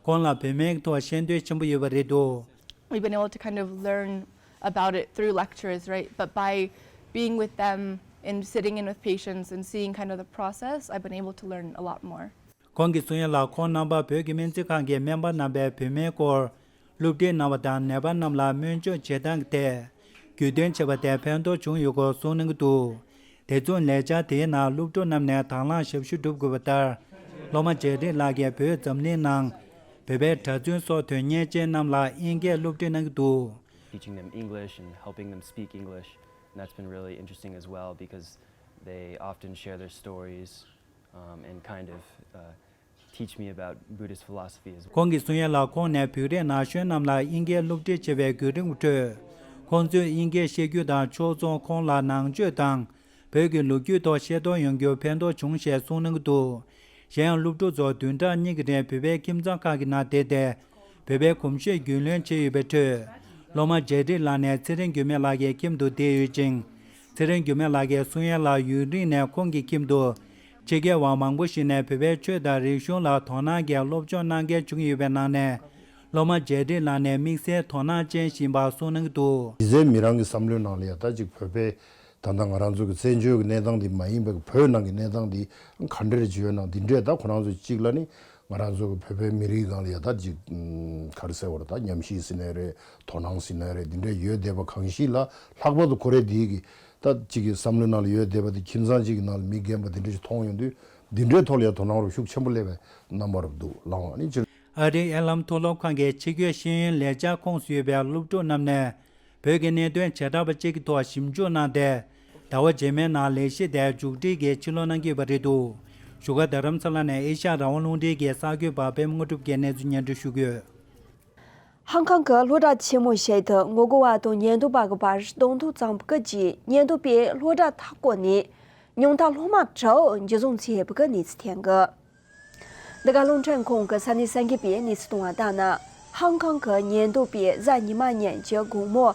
ཁོང་ལ་བོད་སྨན་གྱི་ཐོག་ཤེས་འདོད་ཆེན་པོ་ཡོད་པ་རེད་འདུག། We've been able to kind of learn about it through lectures, right? But by being with them and sitting in with patients and seeing kind of the process, I've been able to learn a lot more. ཁོང་གིས་གསུང་ཡ་ལ། ཁོང་རྣམ་པ་བོད་ཀྱི་སྨན་རྩིས་ཁང་གི་སྨན་པ་རྣམ་པས་བོད་སྨན་སྐོར་སློབ་ཁྲིད་གནང་བ་དང་། ནད་པ་རྣམས་ལ་སྨན་བཅོས་བྱེད་སྟངས་ཀྱི་ཐད་རྒྱུས་སྟོན་བྱས་པ་དེ་ཕན་ཐོགས་བྱུང་ཡོད་སྐོར་གསུངས་གནང་གི་འདུག། དེ་མཚུངས་ལས་འཆར་དེའི་ནང་སློབ་ཕྲུག་རྣམས་ནས་དང་བླངས་ཞབས་ཞུ་བསྒྲུབ་དགོས་པ་ལྟར། སློབ་མ་རྒྱ་རི་ལགས་ཀྱིས་བོད་འཛམ་གླིང་ནང་བོད་པའི་གྲྭ་བཙུན་སོགས་དོན་གཉེར་ཅན་རྣམས་ལ་དབྱིན་སྐད་སློབ་ཁྲིད་གནང་གི་འདུག། Teaching them English and helping them speak English, and that's been really interesting as well because they often share their stories, um, and kind of, uh, teach me about Buddhist philosophy as well. ཁོང་གིས་གསུང་ཡ་ལ། ཁོང་ནས་བོད་རིགས་ན་གཞོན་རྣམས་ལ་དབྱིན་སྐད་སློབ་ཁྲིད་བྱེད་པའི་བརྒྱུད་རིམ་ཁྲོད། ཁོང་ཚོས་དབྱིན་སྐད་ཤེས་རྒྱུ་དང་ཕྱོགས་མཚུངས་ཁོང་ལ་ནང་ཆོས་དང་བོད་ཀྱི་ལོ་རྒྱུས་ཐོག་ཤེས་རྟོགས་ཡོང་རྒྱུར་ཕན་ཐོགས་བྱུང་ཞེས་གསུངས་གནང་གི་འདུག། གཞན་ཡང་སློབ་ཕྲུག་ཚོ་བདུན་ཕྲག་གཉིས་ཀྱི་རིང་བོད་པའི་ཁྱིམ་ཚང་ཁག་གི་ནང་བསྡད་དེ། བོད་པའི་གོམས་གཤིས་རྒྱུས་ལོན་བྱས་ཡོད་པའི་ཁྲོད། སློབ་མ་རྒྱ་རི་ལགས་ནས་ཚེ་རིང་འགྱུར་མེད་ལགས་ཀྱི་ཁྱིམ་དུ་བསྡད་ཡོད་ཅིང་། ཚེ་རིང་འགྱུར་མེད་ལགས་ཀྱིས་གསུང་ཡ་ལ། ཡུན་རིང་ནས་ཁོང་གི་ཁྱིམ་དུ་ཕྱི་རྒྱལ་བ་མང་པོ་ཞིག་ནས་བོད་པའི་ཆོས་དང་རིག་གཞུང་ལ་དོ་སྣང་གིས་སློབ་སྦྱོང་གནང་མཁན་བྱུང་ཡོད་པའི་ནང་ནས། སློབ་མ་རྒྱ་རི་ལགས་ནས་དམིགས་བསལ་དོ་སྣང་ཅན་ཞིག་ཡིན་པ་གསུངས་གནང་གི་འདུག། གཞི་རྩའི་མི་རང་གི་བསམ་བློའི་ནང་ལ་ཡ་ད་ཅིག་བོད་པའི། ད་ལྟ་ང་རང་ཚོ་གི་བཙན་བྱོལ་གྱི་གནས་སྟངས་འདི་མ་ཡིན་པའི་བོད་ནང་གི་གནས་སྟངས་འདི་ག་འདྲ་རེ་བྱས་ཡོད་ན། འདི་འདྲས་ད་ཁོ་རང་ཚོ་གཅིག་ལ་ནི་ང་རང་ཚོ་གི་བོད་པའི་མི་རིགས་སྒང་ལ་ཡ་ད་ཅིག་ག་རེ་ཟེར་བ་རེད། ད་ཉམས་ཞིབ་ཟེར་ནའི་རེད། དོ་སྣང་ཟེར་ནའི་རེད། འདི་འདྲས་ཡོད་བསྡད་པ་གང་ཞིག་ལ། ལྷག་པར་དུ་ཁོ་རའི་འདི་གི་ད་ཅིག་གི་བསམ་བློའི་ནང་ལ་ཡོད་བསྡད་པ་འདི་ཁྱིམ་ཚང་གཅིག་གི་ནང་ལ་མི་རྒན་པ་འདི་འདྲས་ཞིག་མཐོང་ཡོང་དུས། འདི་འདྲའི་ཐོག་ལ་ཡ་དོ་སྣང་རུ་ཤུགས་ཆེན་པོ་སླེབས་པའི་རྣམ་པ་རུ་འདུག་ལགས། ཨ་ནི་སྤྱིར། ཨ་རིའི་ཨེ་ལམ་མཐོ་སློབ་ཁང་གི་ཕྱི་སྐྱོད་ཤེས་ཡོན་ལས་འཆར་ཁོངས་སུ་ཡོད་པའི་སློབ་ཕྲུག་རྣམས་ནས། བོད་ཀྱི་གནད་དོན་བྱེ་བྲག་པ་གཅིག་གི་ཐོག་ཞིབ་འཇུག་གནང་སྟེ། ཟླ་བ་རྗེས་མའི་ནང་ལས་གཞི་དེ་མཇུག་སྒྲིལ་གྱིས་ཕྱིར་ལོག་གནང་གི་ཡོད་པ་རེད་འདུག། བཞུགས་སྒར་རྡ་རམ་ས་ལ་ནས་ཨེ་ཤ་ཡ་རང་དབང་རླུང་འཕྲིན་གྱི་གསར་འགོད་པ་པད་མ་དངོས་གྲུབ་ཀྱིས་གནས་ཚུལ་སྙན་སྒྲོན་ཞུ་གི་ཡོད། ཧང་ཀང་གི་སློབ་གྲྭ་ཆེན་མོ་ཞིག་ཏུ་ངོ་རྒོལ་བ་དང་ཉེན་རྟོག་པ་གི་བར་གདོང་ཐུག་བྱུང་བའི་རྗེས། ཉེན་རྟོག་པས་སློབ་གྲྭ་མཐའ་བསྐོར་ནས་ཉུང་མཐའ་སློབ་མ་དྲུག་འཇུ་བཟུང་བྱས་པའི་གནས་ཚུལ་ཐོན་གི། འདི་ག་རླུང་འཕྲིན་ཁང་གི་ས་གནས་གསར་འགོད་པས་གནས་ཚུལ་བཏང་བ་ལྟར་ན། ཧང་ཀང་གི་ཉེན་རྟོག་པས་གཟའ་ཉི་མ་ཉིན་གྱི་དགོང་མོ།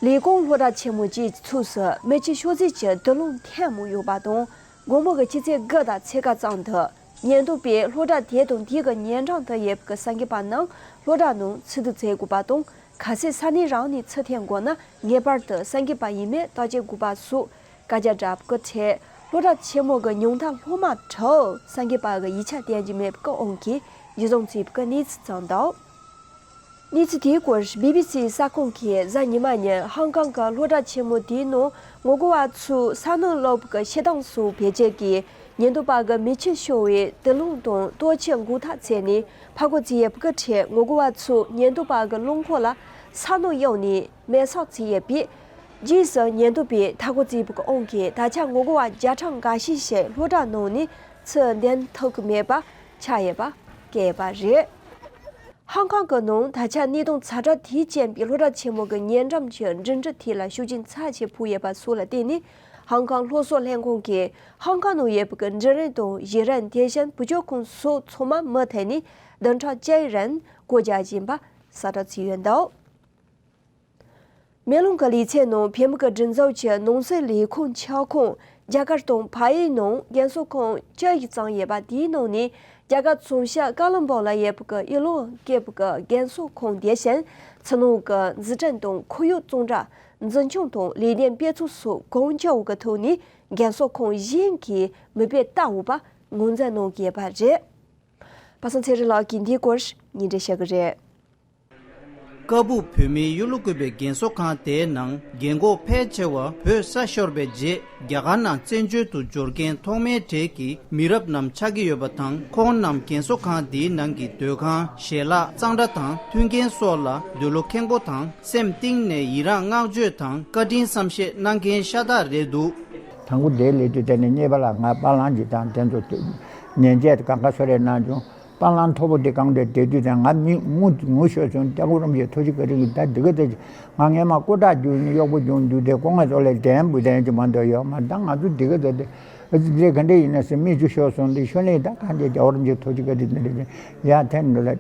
ལས་ཁུངས་སློབ་གྲྭ་ཆེན་མོ་གཅིག་གི་ཕྱོགས་སུ་མེ་ལྕེ་ཤོག་རྫས་ཀྱི་རྡུལ་སློང་ཐེངས་མང་ཡོད་པ་དང་། དགོང་མོ་གི་ཆུ་ཚོད་དགུ་དང་ཕྱེད་ཀ་ཙམ་དུ། ཉེན་རྟོག་པས་སློབ་གྲྭ་དེ་དང་དེའི་ཉེ་འགྲམ་དུ་ཡོད་པའི་གསར་འགོད་པ་རྣམས་སློབ་གྲྭ་ནང་ཚུད་དུ་བྱེད་དགོས་པ་དང་། གལ་སྲིད་ས་གནས་རང་ནས་ཚུར་ཐོན་དགོས་ན་ངེས་པར་དུ་གསར་འགོད་པ་ཡིན་མིན་བརྟག་དཔྱད་དགོས་པ་སོགས་བཀའ་རྒྱ་བསྒྲགས་པའི་ཁྲོད། སློབ་གྲྭ་ཆེན་མོ་གི་ཉུང་མཐའ་སློབ་མ་དྲུག་གསར་འགོད་པ་གི་ཡིག་ཆ་ལྡན་གྱི་མེད་པའི་དབང་གིས་འཇུ་བཟུང་བྱས་པའི་གནས་ཚུལ་བྱུང་འདུག། གནས་ཚུལ་དེའི་སྐོར་བི་བི་སི་གསར་ཁང་གིས་གཟའ་ཉི་མ་ཉིན་ཧང་ཀང་གི་སློབ་གྲྭ་ཆེན་མོ་དེའི་ནང་ངོ་རྒོལ་བ་ཚོས་ས་སྣོད་སློག་པའི་བྱེད་སྟངས་སོགས་བེད་སྤྱོད་ཀྱིས། ཉེན་རྟོག་པ་གི་མེ་ལྕེ་ཤོར་བའི་རྡུལ་སློང་དང་ལྟོ་ཆས་འགོག་ཐབས་བྱས་ནས་ཕར་རྒོལ་བྱས་ཡོད་པའི་ཁྲོད། ངོ་རྒོལ་བ་ཚོས་ཉེན་རྟོག་པ་གི་རླངས་འཁོར་ལ་ས་སྣོད་གཡུགས་ནས་མེ་སྲེག་བྱས་ཡོད་པས། རྗེས་སུ་ཉེན་རྟོག་པས་མཐའ་སྐོར་བྱས་པའི་དབང་གིས་ད་ཆ་ངོ་རྒོལ་བ་བརྒྱ་ཕྲག་འགའ་ཤས་ཤིག་སློབ་གྲྭ་ནང་ནས་ཚུར་འདོན་ཐུབ་ཀྱི་མེད་པ་ཆགས་ཡོད་པ་བཀོད་ཡོད་པ་རེད། ཧང་ཀང་གི་ནང་ད་ཆ་གནས་སྟངས་ཛ་དྲག་དེས་རྐྱེན་པས་སློབ་གྲྭ་ཆེན་མོ་གི་ཉེ་འགྲམ་གྱི་འགྲིམ་འགྲུལ་ཐད་ལ་ཤུགས་རྐྱེན་ཚབས་ཆེ་ཕོག་ཡོད་པ་སོགས་ལ་བརྟེན་ནས། ཧང་ཀང་སློབ་གསོ་ལྷན་ཁང་གིས་ཧང་ཀང་ནང་ཡོད་པའི་འབྲིང་རིམ་དང་གཞི་རིམ། དེ་བཞིན་བུ་བཅོལ་ཁང་སོགས་ཚང་མ་མུ་མཐུད་ནས་བདུན་ཕྲག་གཅིག་རིང་སྒོ་རྒྱག་བཞིན་པ་གསལ་བསྒྲགས་བྱས་ཡོད་འདུག། སྨན་ལུང་གི་ལུས་རྩལ་ནང་བོད་མི་གི་སྒྲིག་འཛུགས་ཀྱི་ནང་སྲིད་ལས་ཁུངས་ཁྱབ་ཁོངས་རྒྱ་གར་དང་བལ་ཡུལ་ནང་རྒན་གསོ་ཁང་བཅུ་ཡི་ཙམ་ཡོད་པ། དེའི་ནང་ནས་རྒྱ་གར་བྱང་ཤར་ཀ་ལོན་སྦུག་ལ་ཡོད་པའི་ཡུལ་ལུང་སྐྱེས་པའི་རྒན་གསོ་ཁང་དེ་བཞིན་ཕྱི་ནང་གི་འཛིན་སྐྱོང་དང་ཁོར་ཡུག་གཙང་སྦྲ། འཛིན་སྐྱོང་དང་ལས་དོན་སྤེལ་གསུམ་སོགས་གང་མགྱོགས་ཀྱི་ཐོག་ནས་རྒན་གསོ་ཁང་གཞན་གྱིས་མི་སྤོས་ལྟ་བུ་པ་ངོས་འཛིན་གནང་དགོས་པ་རེད། པ་སངས་ཚེ་རིང་ལགས་ཀྱིས་འདིའི་སྐོར་སྙན་སྒྲོན་ཞུ་གི་རེད། ཀ་སྦུག་བོད་མིའི་ཡུལ་ལུ་བཀོད་པའི་རྒན་གསོ་ཁང་དེའི་ནང་རྒན་གོག་ཕལ་ཆེ་བ་བོད་ས་ཤོར་བའི་རྗེས་རྒྱ་གར་ནང་བཙན་བྱོལ་དུ་འབྱོར་མཁན་ཐོག་མའི་གྲས་ཀྱི་མི་རབས་རྣམས་ཆགས་ཀྱི་ཡོད་པ་དང་། ཁོང་རྣམས་རྒན་གསོ་ཁང་འདིའི་ནང་གི་སྡོད་ཁང་། ཞལ་ལག་གཙང་སྦྲ་དང་མཐུན་རྐྱེན་སོགས་ལ་འདོད་བློ་ཁེངས་པོ་དང་། སེམས་གཏིང་ནས་ཡི་རངས་བསྔགས་བརྗོད་དང་བཀའ་དྲིན་བསམ་ཤེས་གནང་མཁན་ཤ་སྟག་རེད་འདུག། དང་པོ་དེ་སླེབས་དུས་དེ་ནས་གཉེར་པ་ལགས་ང་པཱ་ལགས་ཀྱི་དང་དེ་ཚོ་ཉན་བྱས་གང་ག་སོ་རེ་གནང་བྱུང་། པཱ་ལགས་མཐོ་པོ་དེ་གང་དུ་བསྡད་དུས་དེ་ང་མི་ངུ་ངུ་ཤོར་བྱུང་། སྐྱབས་མགོན་རིན་པོ་ཆེ་ཐུགས་རྗེ་བཀའ་དྲིན་གྱིས་ད་འདི་ག་ཚོད་ང་སྔས་མ་སྐུ་དྲག་རྒྱུགས་ནས་གཡོག་པོ་བྱུང་དུས་དེ་སྐུ་ངལ་ཚོ་ལས་དྲན་བུ་དྲན་གྱི་མ་འདུག་ཡོད་མ་ད་ང་ཚོ་འདི་ག་ཚོད་དེ་ཨ་ཙི་དེ་ག་འདྲ་ཡིན་ན་སེམས་མིག་ཆུ་ཤོར་སོང་དུས་ཤོར་ནས་ད་གང་དེ་རྒྱལ་བ་རིན་པོ་ཆེ་ཐུགས་རྗེ་བཀའ་དྲིན་དེ་འདྲ་ཡ་དེ་འདྲ་ལ་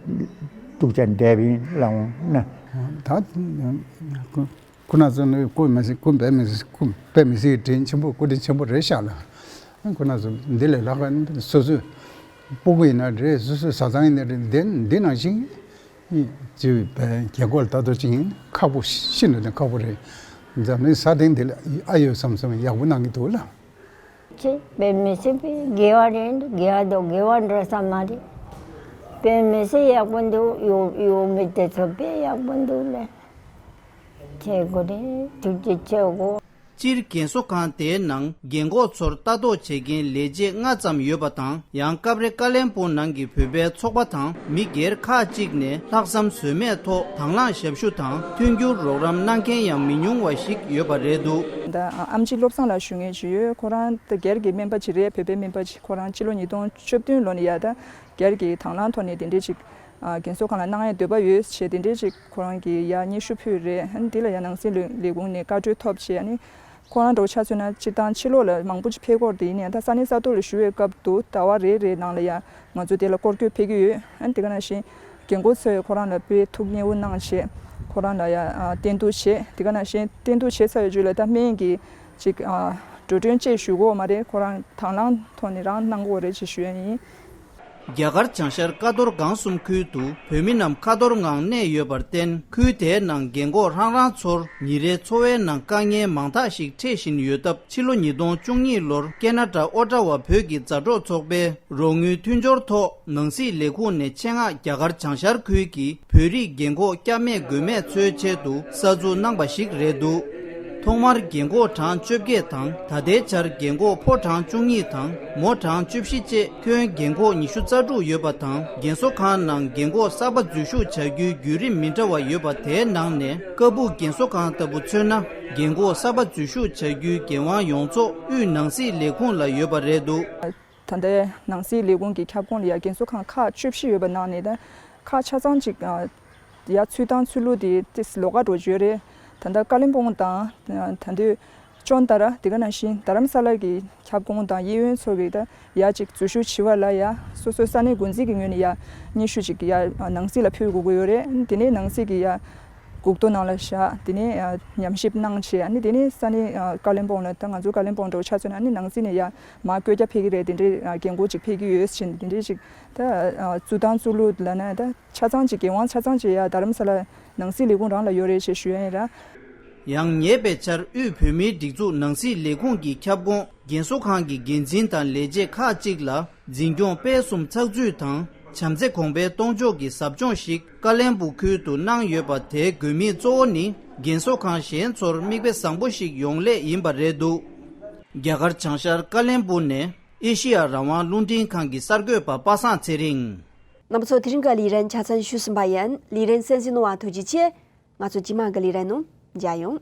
ཐུགས་རྗེ་འདེབས་ཡིན་ལ་འོང་ན། ད། ཁོ་ན་ཚོ་ནི་ཁོ་མི་སྲིད་ཁོ་དཔེ་མི་སྲིད་ཁོ་དཔེ་མི་སྲིད་དྲིན་ཆེན་པོ་སྐུ་དྲིན་ཆེན་པོ་རེད་ཤག་ལ། ཁོ་ན་ཚོ་འདི་ལས་ལྷག་པ་སོ་སོའི་སྤུ་གུ་ཡིན་ན་རེད། སོ་སོའི་བཟའ་ཚང་ཡིན་ན་རེད། འདི་འདི་ནང་བཞིན་ཅིག་རྒན་གོག་ལ་ལྟ་རྟོག་ཅིག་ཡིན་ཁག་པོ་ཤིན་ཏུ་ནས་ཁག་པོ་རེད། འཛམ་གླིང་ས་སྟེང་འདི་ལ་ཨ་ཡོད་བསམ་བསམ་ཡག་པོ་གནང་གི་འདུག་ལ། ཅེས་དཔེ་མི་སྲིད་པའི་དགེ་བ་རེད་འདུག། དགེ་བ་དང་དགེ་བ་འདྲ་ས་མ་རེད། དཔེ་མི་སྲིད་ཡག་པོ་འདུག། ཡོ་ཡོ་མི་དེ་ཚོ་དཔེ་ཡག་པོ་འདུག་ལ། ཆེ་དགོས་རེད། ཐུགས་རྗེ་ཆེ་དགོས། སྤྱིར་རྒན་གསོ་ཁང་དེའི་ནང་རྒན་གོག་ཚོར་ལྟ་རྟོག་བྱེད་མཁན་ལས་བྱེད་ལྔ་ཙམ་ཡོད་པ་དང་། ཡང་སྐབས་རེ་ཀ་ལན་སྦུག་ནང་གི་བོད་པའི་ཚོགས་པ་དང་མི་སྒེར་ཁག་ཅིག་ནས་ལྷག་བསམ་ཟོལ་མེད་ཐོག་དང་བླངས་ཞབས་ཞུ་དང་མཐུན་འགྱུར་རོགས་རམ་གནང་མཁན་ཡང་མི་ཉུང་བ་ཞིག་ཡོད་པ་རེད་འདུག། ད་ཨམ་ཆི་བློ་བཟང་ལགས་ཞུ་མཁན་ཞིག་ཡོད། ཁོ་རང་ད་སྒེར་གྱི་སྨན་པ་ཅིག་རེད། བོད་པའི་སྨན་པ་ཅིག། ཁོ་རང་སྤྱི་ལོ་ཉིས་སྟོང་བཅུ་བདུན་ལོ་ནས་ཡ་ད་སྒེར་གྱི་དང་བླངས་ཐོག་ནས་དེ་འདྲས་ཅིག་ཨ་རྒན་གསོ་ཁང་ལ་གནང་ཡའི་འདོད་པ་ཡོད་ཞེས་དེ་འདྲས་ཅིག་ཁོ་རང་གིས་ཡ་སྙན་ཞུ་ཕུལ་རེད། ཨ་ནི་དེ་ལ་ཡ་ནང་སྲིད་ལས་ལས་ཁུངས་ནས་བཀའ་འཁྲོལ་ཐོབ་བྱས། ཨ་ནི་ཁོ་རང་འདྲ་བོ་ཆ་མཚོན་ན་སྤྱིར་བཏང་ཕྱི་ལོགས་ལ་མང་པོ་ཅིག་ཕེབས་ཀྱི་ཡོད་རེད། དེ་ཡིན་ནའི་ད་ས་གནས་ས་ཐོག་ལ་བཞུགས་པའི་སྐབས་དུ་ཟླ་བ་རེ་རེའི་ནང་ལ་ཡ་ང་ཚོ་དེ་ལ་སྐོར་སྐྱོད་ཕེབས་ཀྱི་ཡོད། ཨ་ནི་དེ་ག་ནང་བཞིན་རྒན་གོག་ཚོས་ཁོ་རང་ལ་དཔེ་ཐུགས་མཉེས་པོ་གནང་བྱས། ཁོ་རང་ལ་ཡ་ཨ་བསྟེན་གཏུགས་བྱས། དེ་ག་ནང་བཞིན་བསྟེན་གཏུགས་བྱས་ཚར་བའི་རྗེས་ལ་ད་སྨན་གྱི་ཅིག་ཨ་འགྲོ་གྲོན་བཅས་ཞུ་གི་ཡོད་མ་རེད། ཁོ་རང་དང་བླངས་ཐོག་ནས་རང་གནང་གི་ཡོད་རེད་ཅེས་ཞུ་ཡ་ཡིན། རྒྱ་གར་བྱང་ཤར་ཀ་རྡོར་སྒང་གསུམ་ཁུལ་དུ་བོད་མི་རྣམས་ཁ་ཐོར་ངང་གནས་ཡོད་པར་བརྟེན། ཁུལ་དེའི་ནང་རྒན་གོག་རང་རང་ཚོར་ཉིན་རེའི་འཚོ་བའི་ནང་དཀའ་ངལ་མང་དག་ཞིག་འཕྲད་བཞིན་ཡོད་སྟབས། ཕྱི་ལོ་ཉིས་སྟོང་བཅུ་གཉིས་ལོར་ཀེ་ན་ཌ་ཨོ་ཊ་ཝ་བོད་ཀྱི་མཛའ་གྲོགས་ཚོགས་པའི་རོགས་དངུལ་མཐུན་སྦྱོར་ཐོག་ནང་སྲིད་ལས་ཁུངས་ནས་ཆེད་མངགས་རྒྱ་གར་བྱང་ཤར་ཁུལ་གྱི་བོད་རིགས་རྒན་གོག་སྐྱབས་མེད་མགོན་མེད་ཚོའི་ཆེད་དུ་གསར་འཛུགས་གནང་པ་ཞིག་རེད་འདུག། ཐོག་མར་རྒན་གོག་གྲངས་བཅོ་བརྒྱད་དང་། ད་ལྟའི་ཆར་རྒན་གོག་ཕོ་གྲངས་བཅུ་གཉིས་དང་མོ་གྲངས་བཅུ་བཞི་བཅས་ཁྱོན་རྒན་གོག་ཉི་ཤུ་རྩ་དྲུག་ཡོད་པ་དང་། རྒན་གསོ་ཁང་ནང་རྒན་གོག་གསར་པ་འཛུལ་ཞུགས་བྱ་རྒྱུའི་བརྒྱུད་རིམ་མི་འདྲ་བ་ཡོད་པ། དེའི་ནང་ནས་ཀ་སྦུག་རྒན་གསོ་ཁང་ལྟ་བུ་མཚོན་ན། རྒན་གོག་གསར་པ་འཛུལ་ཞུགས་བྱ་རྒྱུའི་འགན་དབང་ཡོངས་རྫོགས་དབུས་ནང་སྲིད་ལས་ཁུངས་ལ་ཡོད་པ་རེད་འདུག། ད་ལྟའི་ནང་སྲིད་ལས་ཁུངས་ཀྱི་ཁྱབ་ཁོངས་ལ་ཡ་རྒན་གསོ་ཁང་ཁག་བཅུ་བཞི་ཡོད་པ་ནང་ནས་ད་ཁག་ཆ་ཚང་ཅིག་ཨ་ཡ་ཚུལ་དང་ཚུལ་ལུགས་དེ་ཏིས་ལོགས་ཀ་འགྲོ་བརྗོད་རེད། ད་ལྟ་ཀ་ལིམ་པོང་དང་ད་ལྟའི་ཅོན་ཏ་ར་དེ་ག་ནང་བཞིན་རྡ་རམ་ས་ལ་གི་ཁྱབ་ཁོངས་དང་གཡས་གཡོན་ཚོ་གི་ད་ཡ་ཅིག་འཛུལ་ཞུགས་བྱེད་པ་ལ་ཡ་སོ་སོའི་ས་གནས་འགོ་འཛིན་གྱི་ངོས་ནས་ཡ་སྙན་ཞུ་ཅིག་ཡ་ནང་སྲིད་ལ་ཕུལ་དགོས་ཀྱི་ཡོད་རེད། དེ་ནས་ནང་སྲིད་ཀྱི་ཡ་འགུག་ཐོ་ནང་ལ་བཞག་དེ་ནས་ཨ་ཉམས་ཞིབ་གནང་བྱས། ཨ་ནི་དེ་ནས་ས་གནས་ཨ་ཀ་ལིམ་པོང་ལ་ད་ང་ཚོ་ཀ་ལིམ་པོང་འདྲ་བོ་ཆ་མཚོན་ན་ཨ་ནི་ནང་སྲིད་ནས་ཡ་མར་བཀོད་རྒྱ་ཕེབས་ཀྱི་རེད། དེ་འདྲའི་ཨ་རྒན་གོག་ཅིག་ཕེབས་ཀྱི་ཡོད་ཟེར་ནས་དེ་འདྲའི་ཅིག་ད་ཨ་ཚུལ་དང་ཚུལ་ལུགས་ལབ་ན་ད་ཆ་ཚང་ཅིག་འགན་དབང་ཆ་ཚང་ཅིག་ཡ་རྡ་རམ་ས་ལ་ནང་སྲིད་ལས་ཁུངས་རང་ལ་ཡོད་རེད་ཅེས་ཞུ་ཡ་ཡིན་ར། ཡང་ཉེ་བའི་ཆར་དབུས་བོད་མིའི་སྒྲིག་འཛུགས་ནང་སྲིད་ལས་ཁུངས་ཀྱི་ཁྱབ་ཁོངས་རྒན་གསོ་ཁང་གི་འགན་འཛིན་དང་ལས་བྱེད་ཁག་ཅིག་ལ། འཛིན་སྐྱོང་སྤེལ་གསུམ་ཚགས་ཚུད་དང་བྱམས་བརྩེ་གོང་འཕེལ་གཏོང་ཕྱོགས་ཀྱི་ཟབ་སྦྱོང་ཞིག་ཀ་ལན་སྦུག་ཁུལ་དུ་གནང་ཡོད་པ། དེའི་དགོས་དམིགས་གཙོ་བོ་ནི་རྒན་གསོ་ཁང་གཞན་ཚོར་མིག་དཔེ་བཟང་པོ་ཞིག་ཡོང་སླད་ཡིན་པ་རེད་འདུག། རྒྱ་གར་བྱང་ཤར་ཀ་ལན་སྦུག་ནས་ཨེ་ཤི་ཡ་རང་དབང་རླུང་འཕྲིན་ཁང་གི་གསར་འགོད་པ་པ་སངས་ཚེ་རིང་། རྣམ་པ་ཚོ་དེ་རིང་གི་ལས་རིམ་ཆ་ཚང་ཞུས་ཟིན་པ་ཡིན། ལས་རིམ་གསན་གཟིགས་གནང་བར་ཐུགས་རྗེ་ཆེ། ང་ཚོ་རྗེས་མ་གི་ལས་རིམ་ནང་མཇལ་ཡོང་།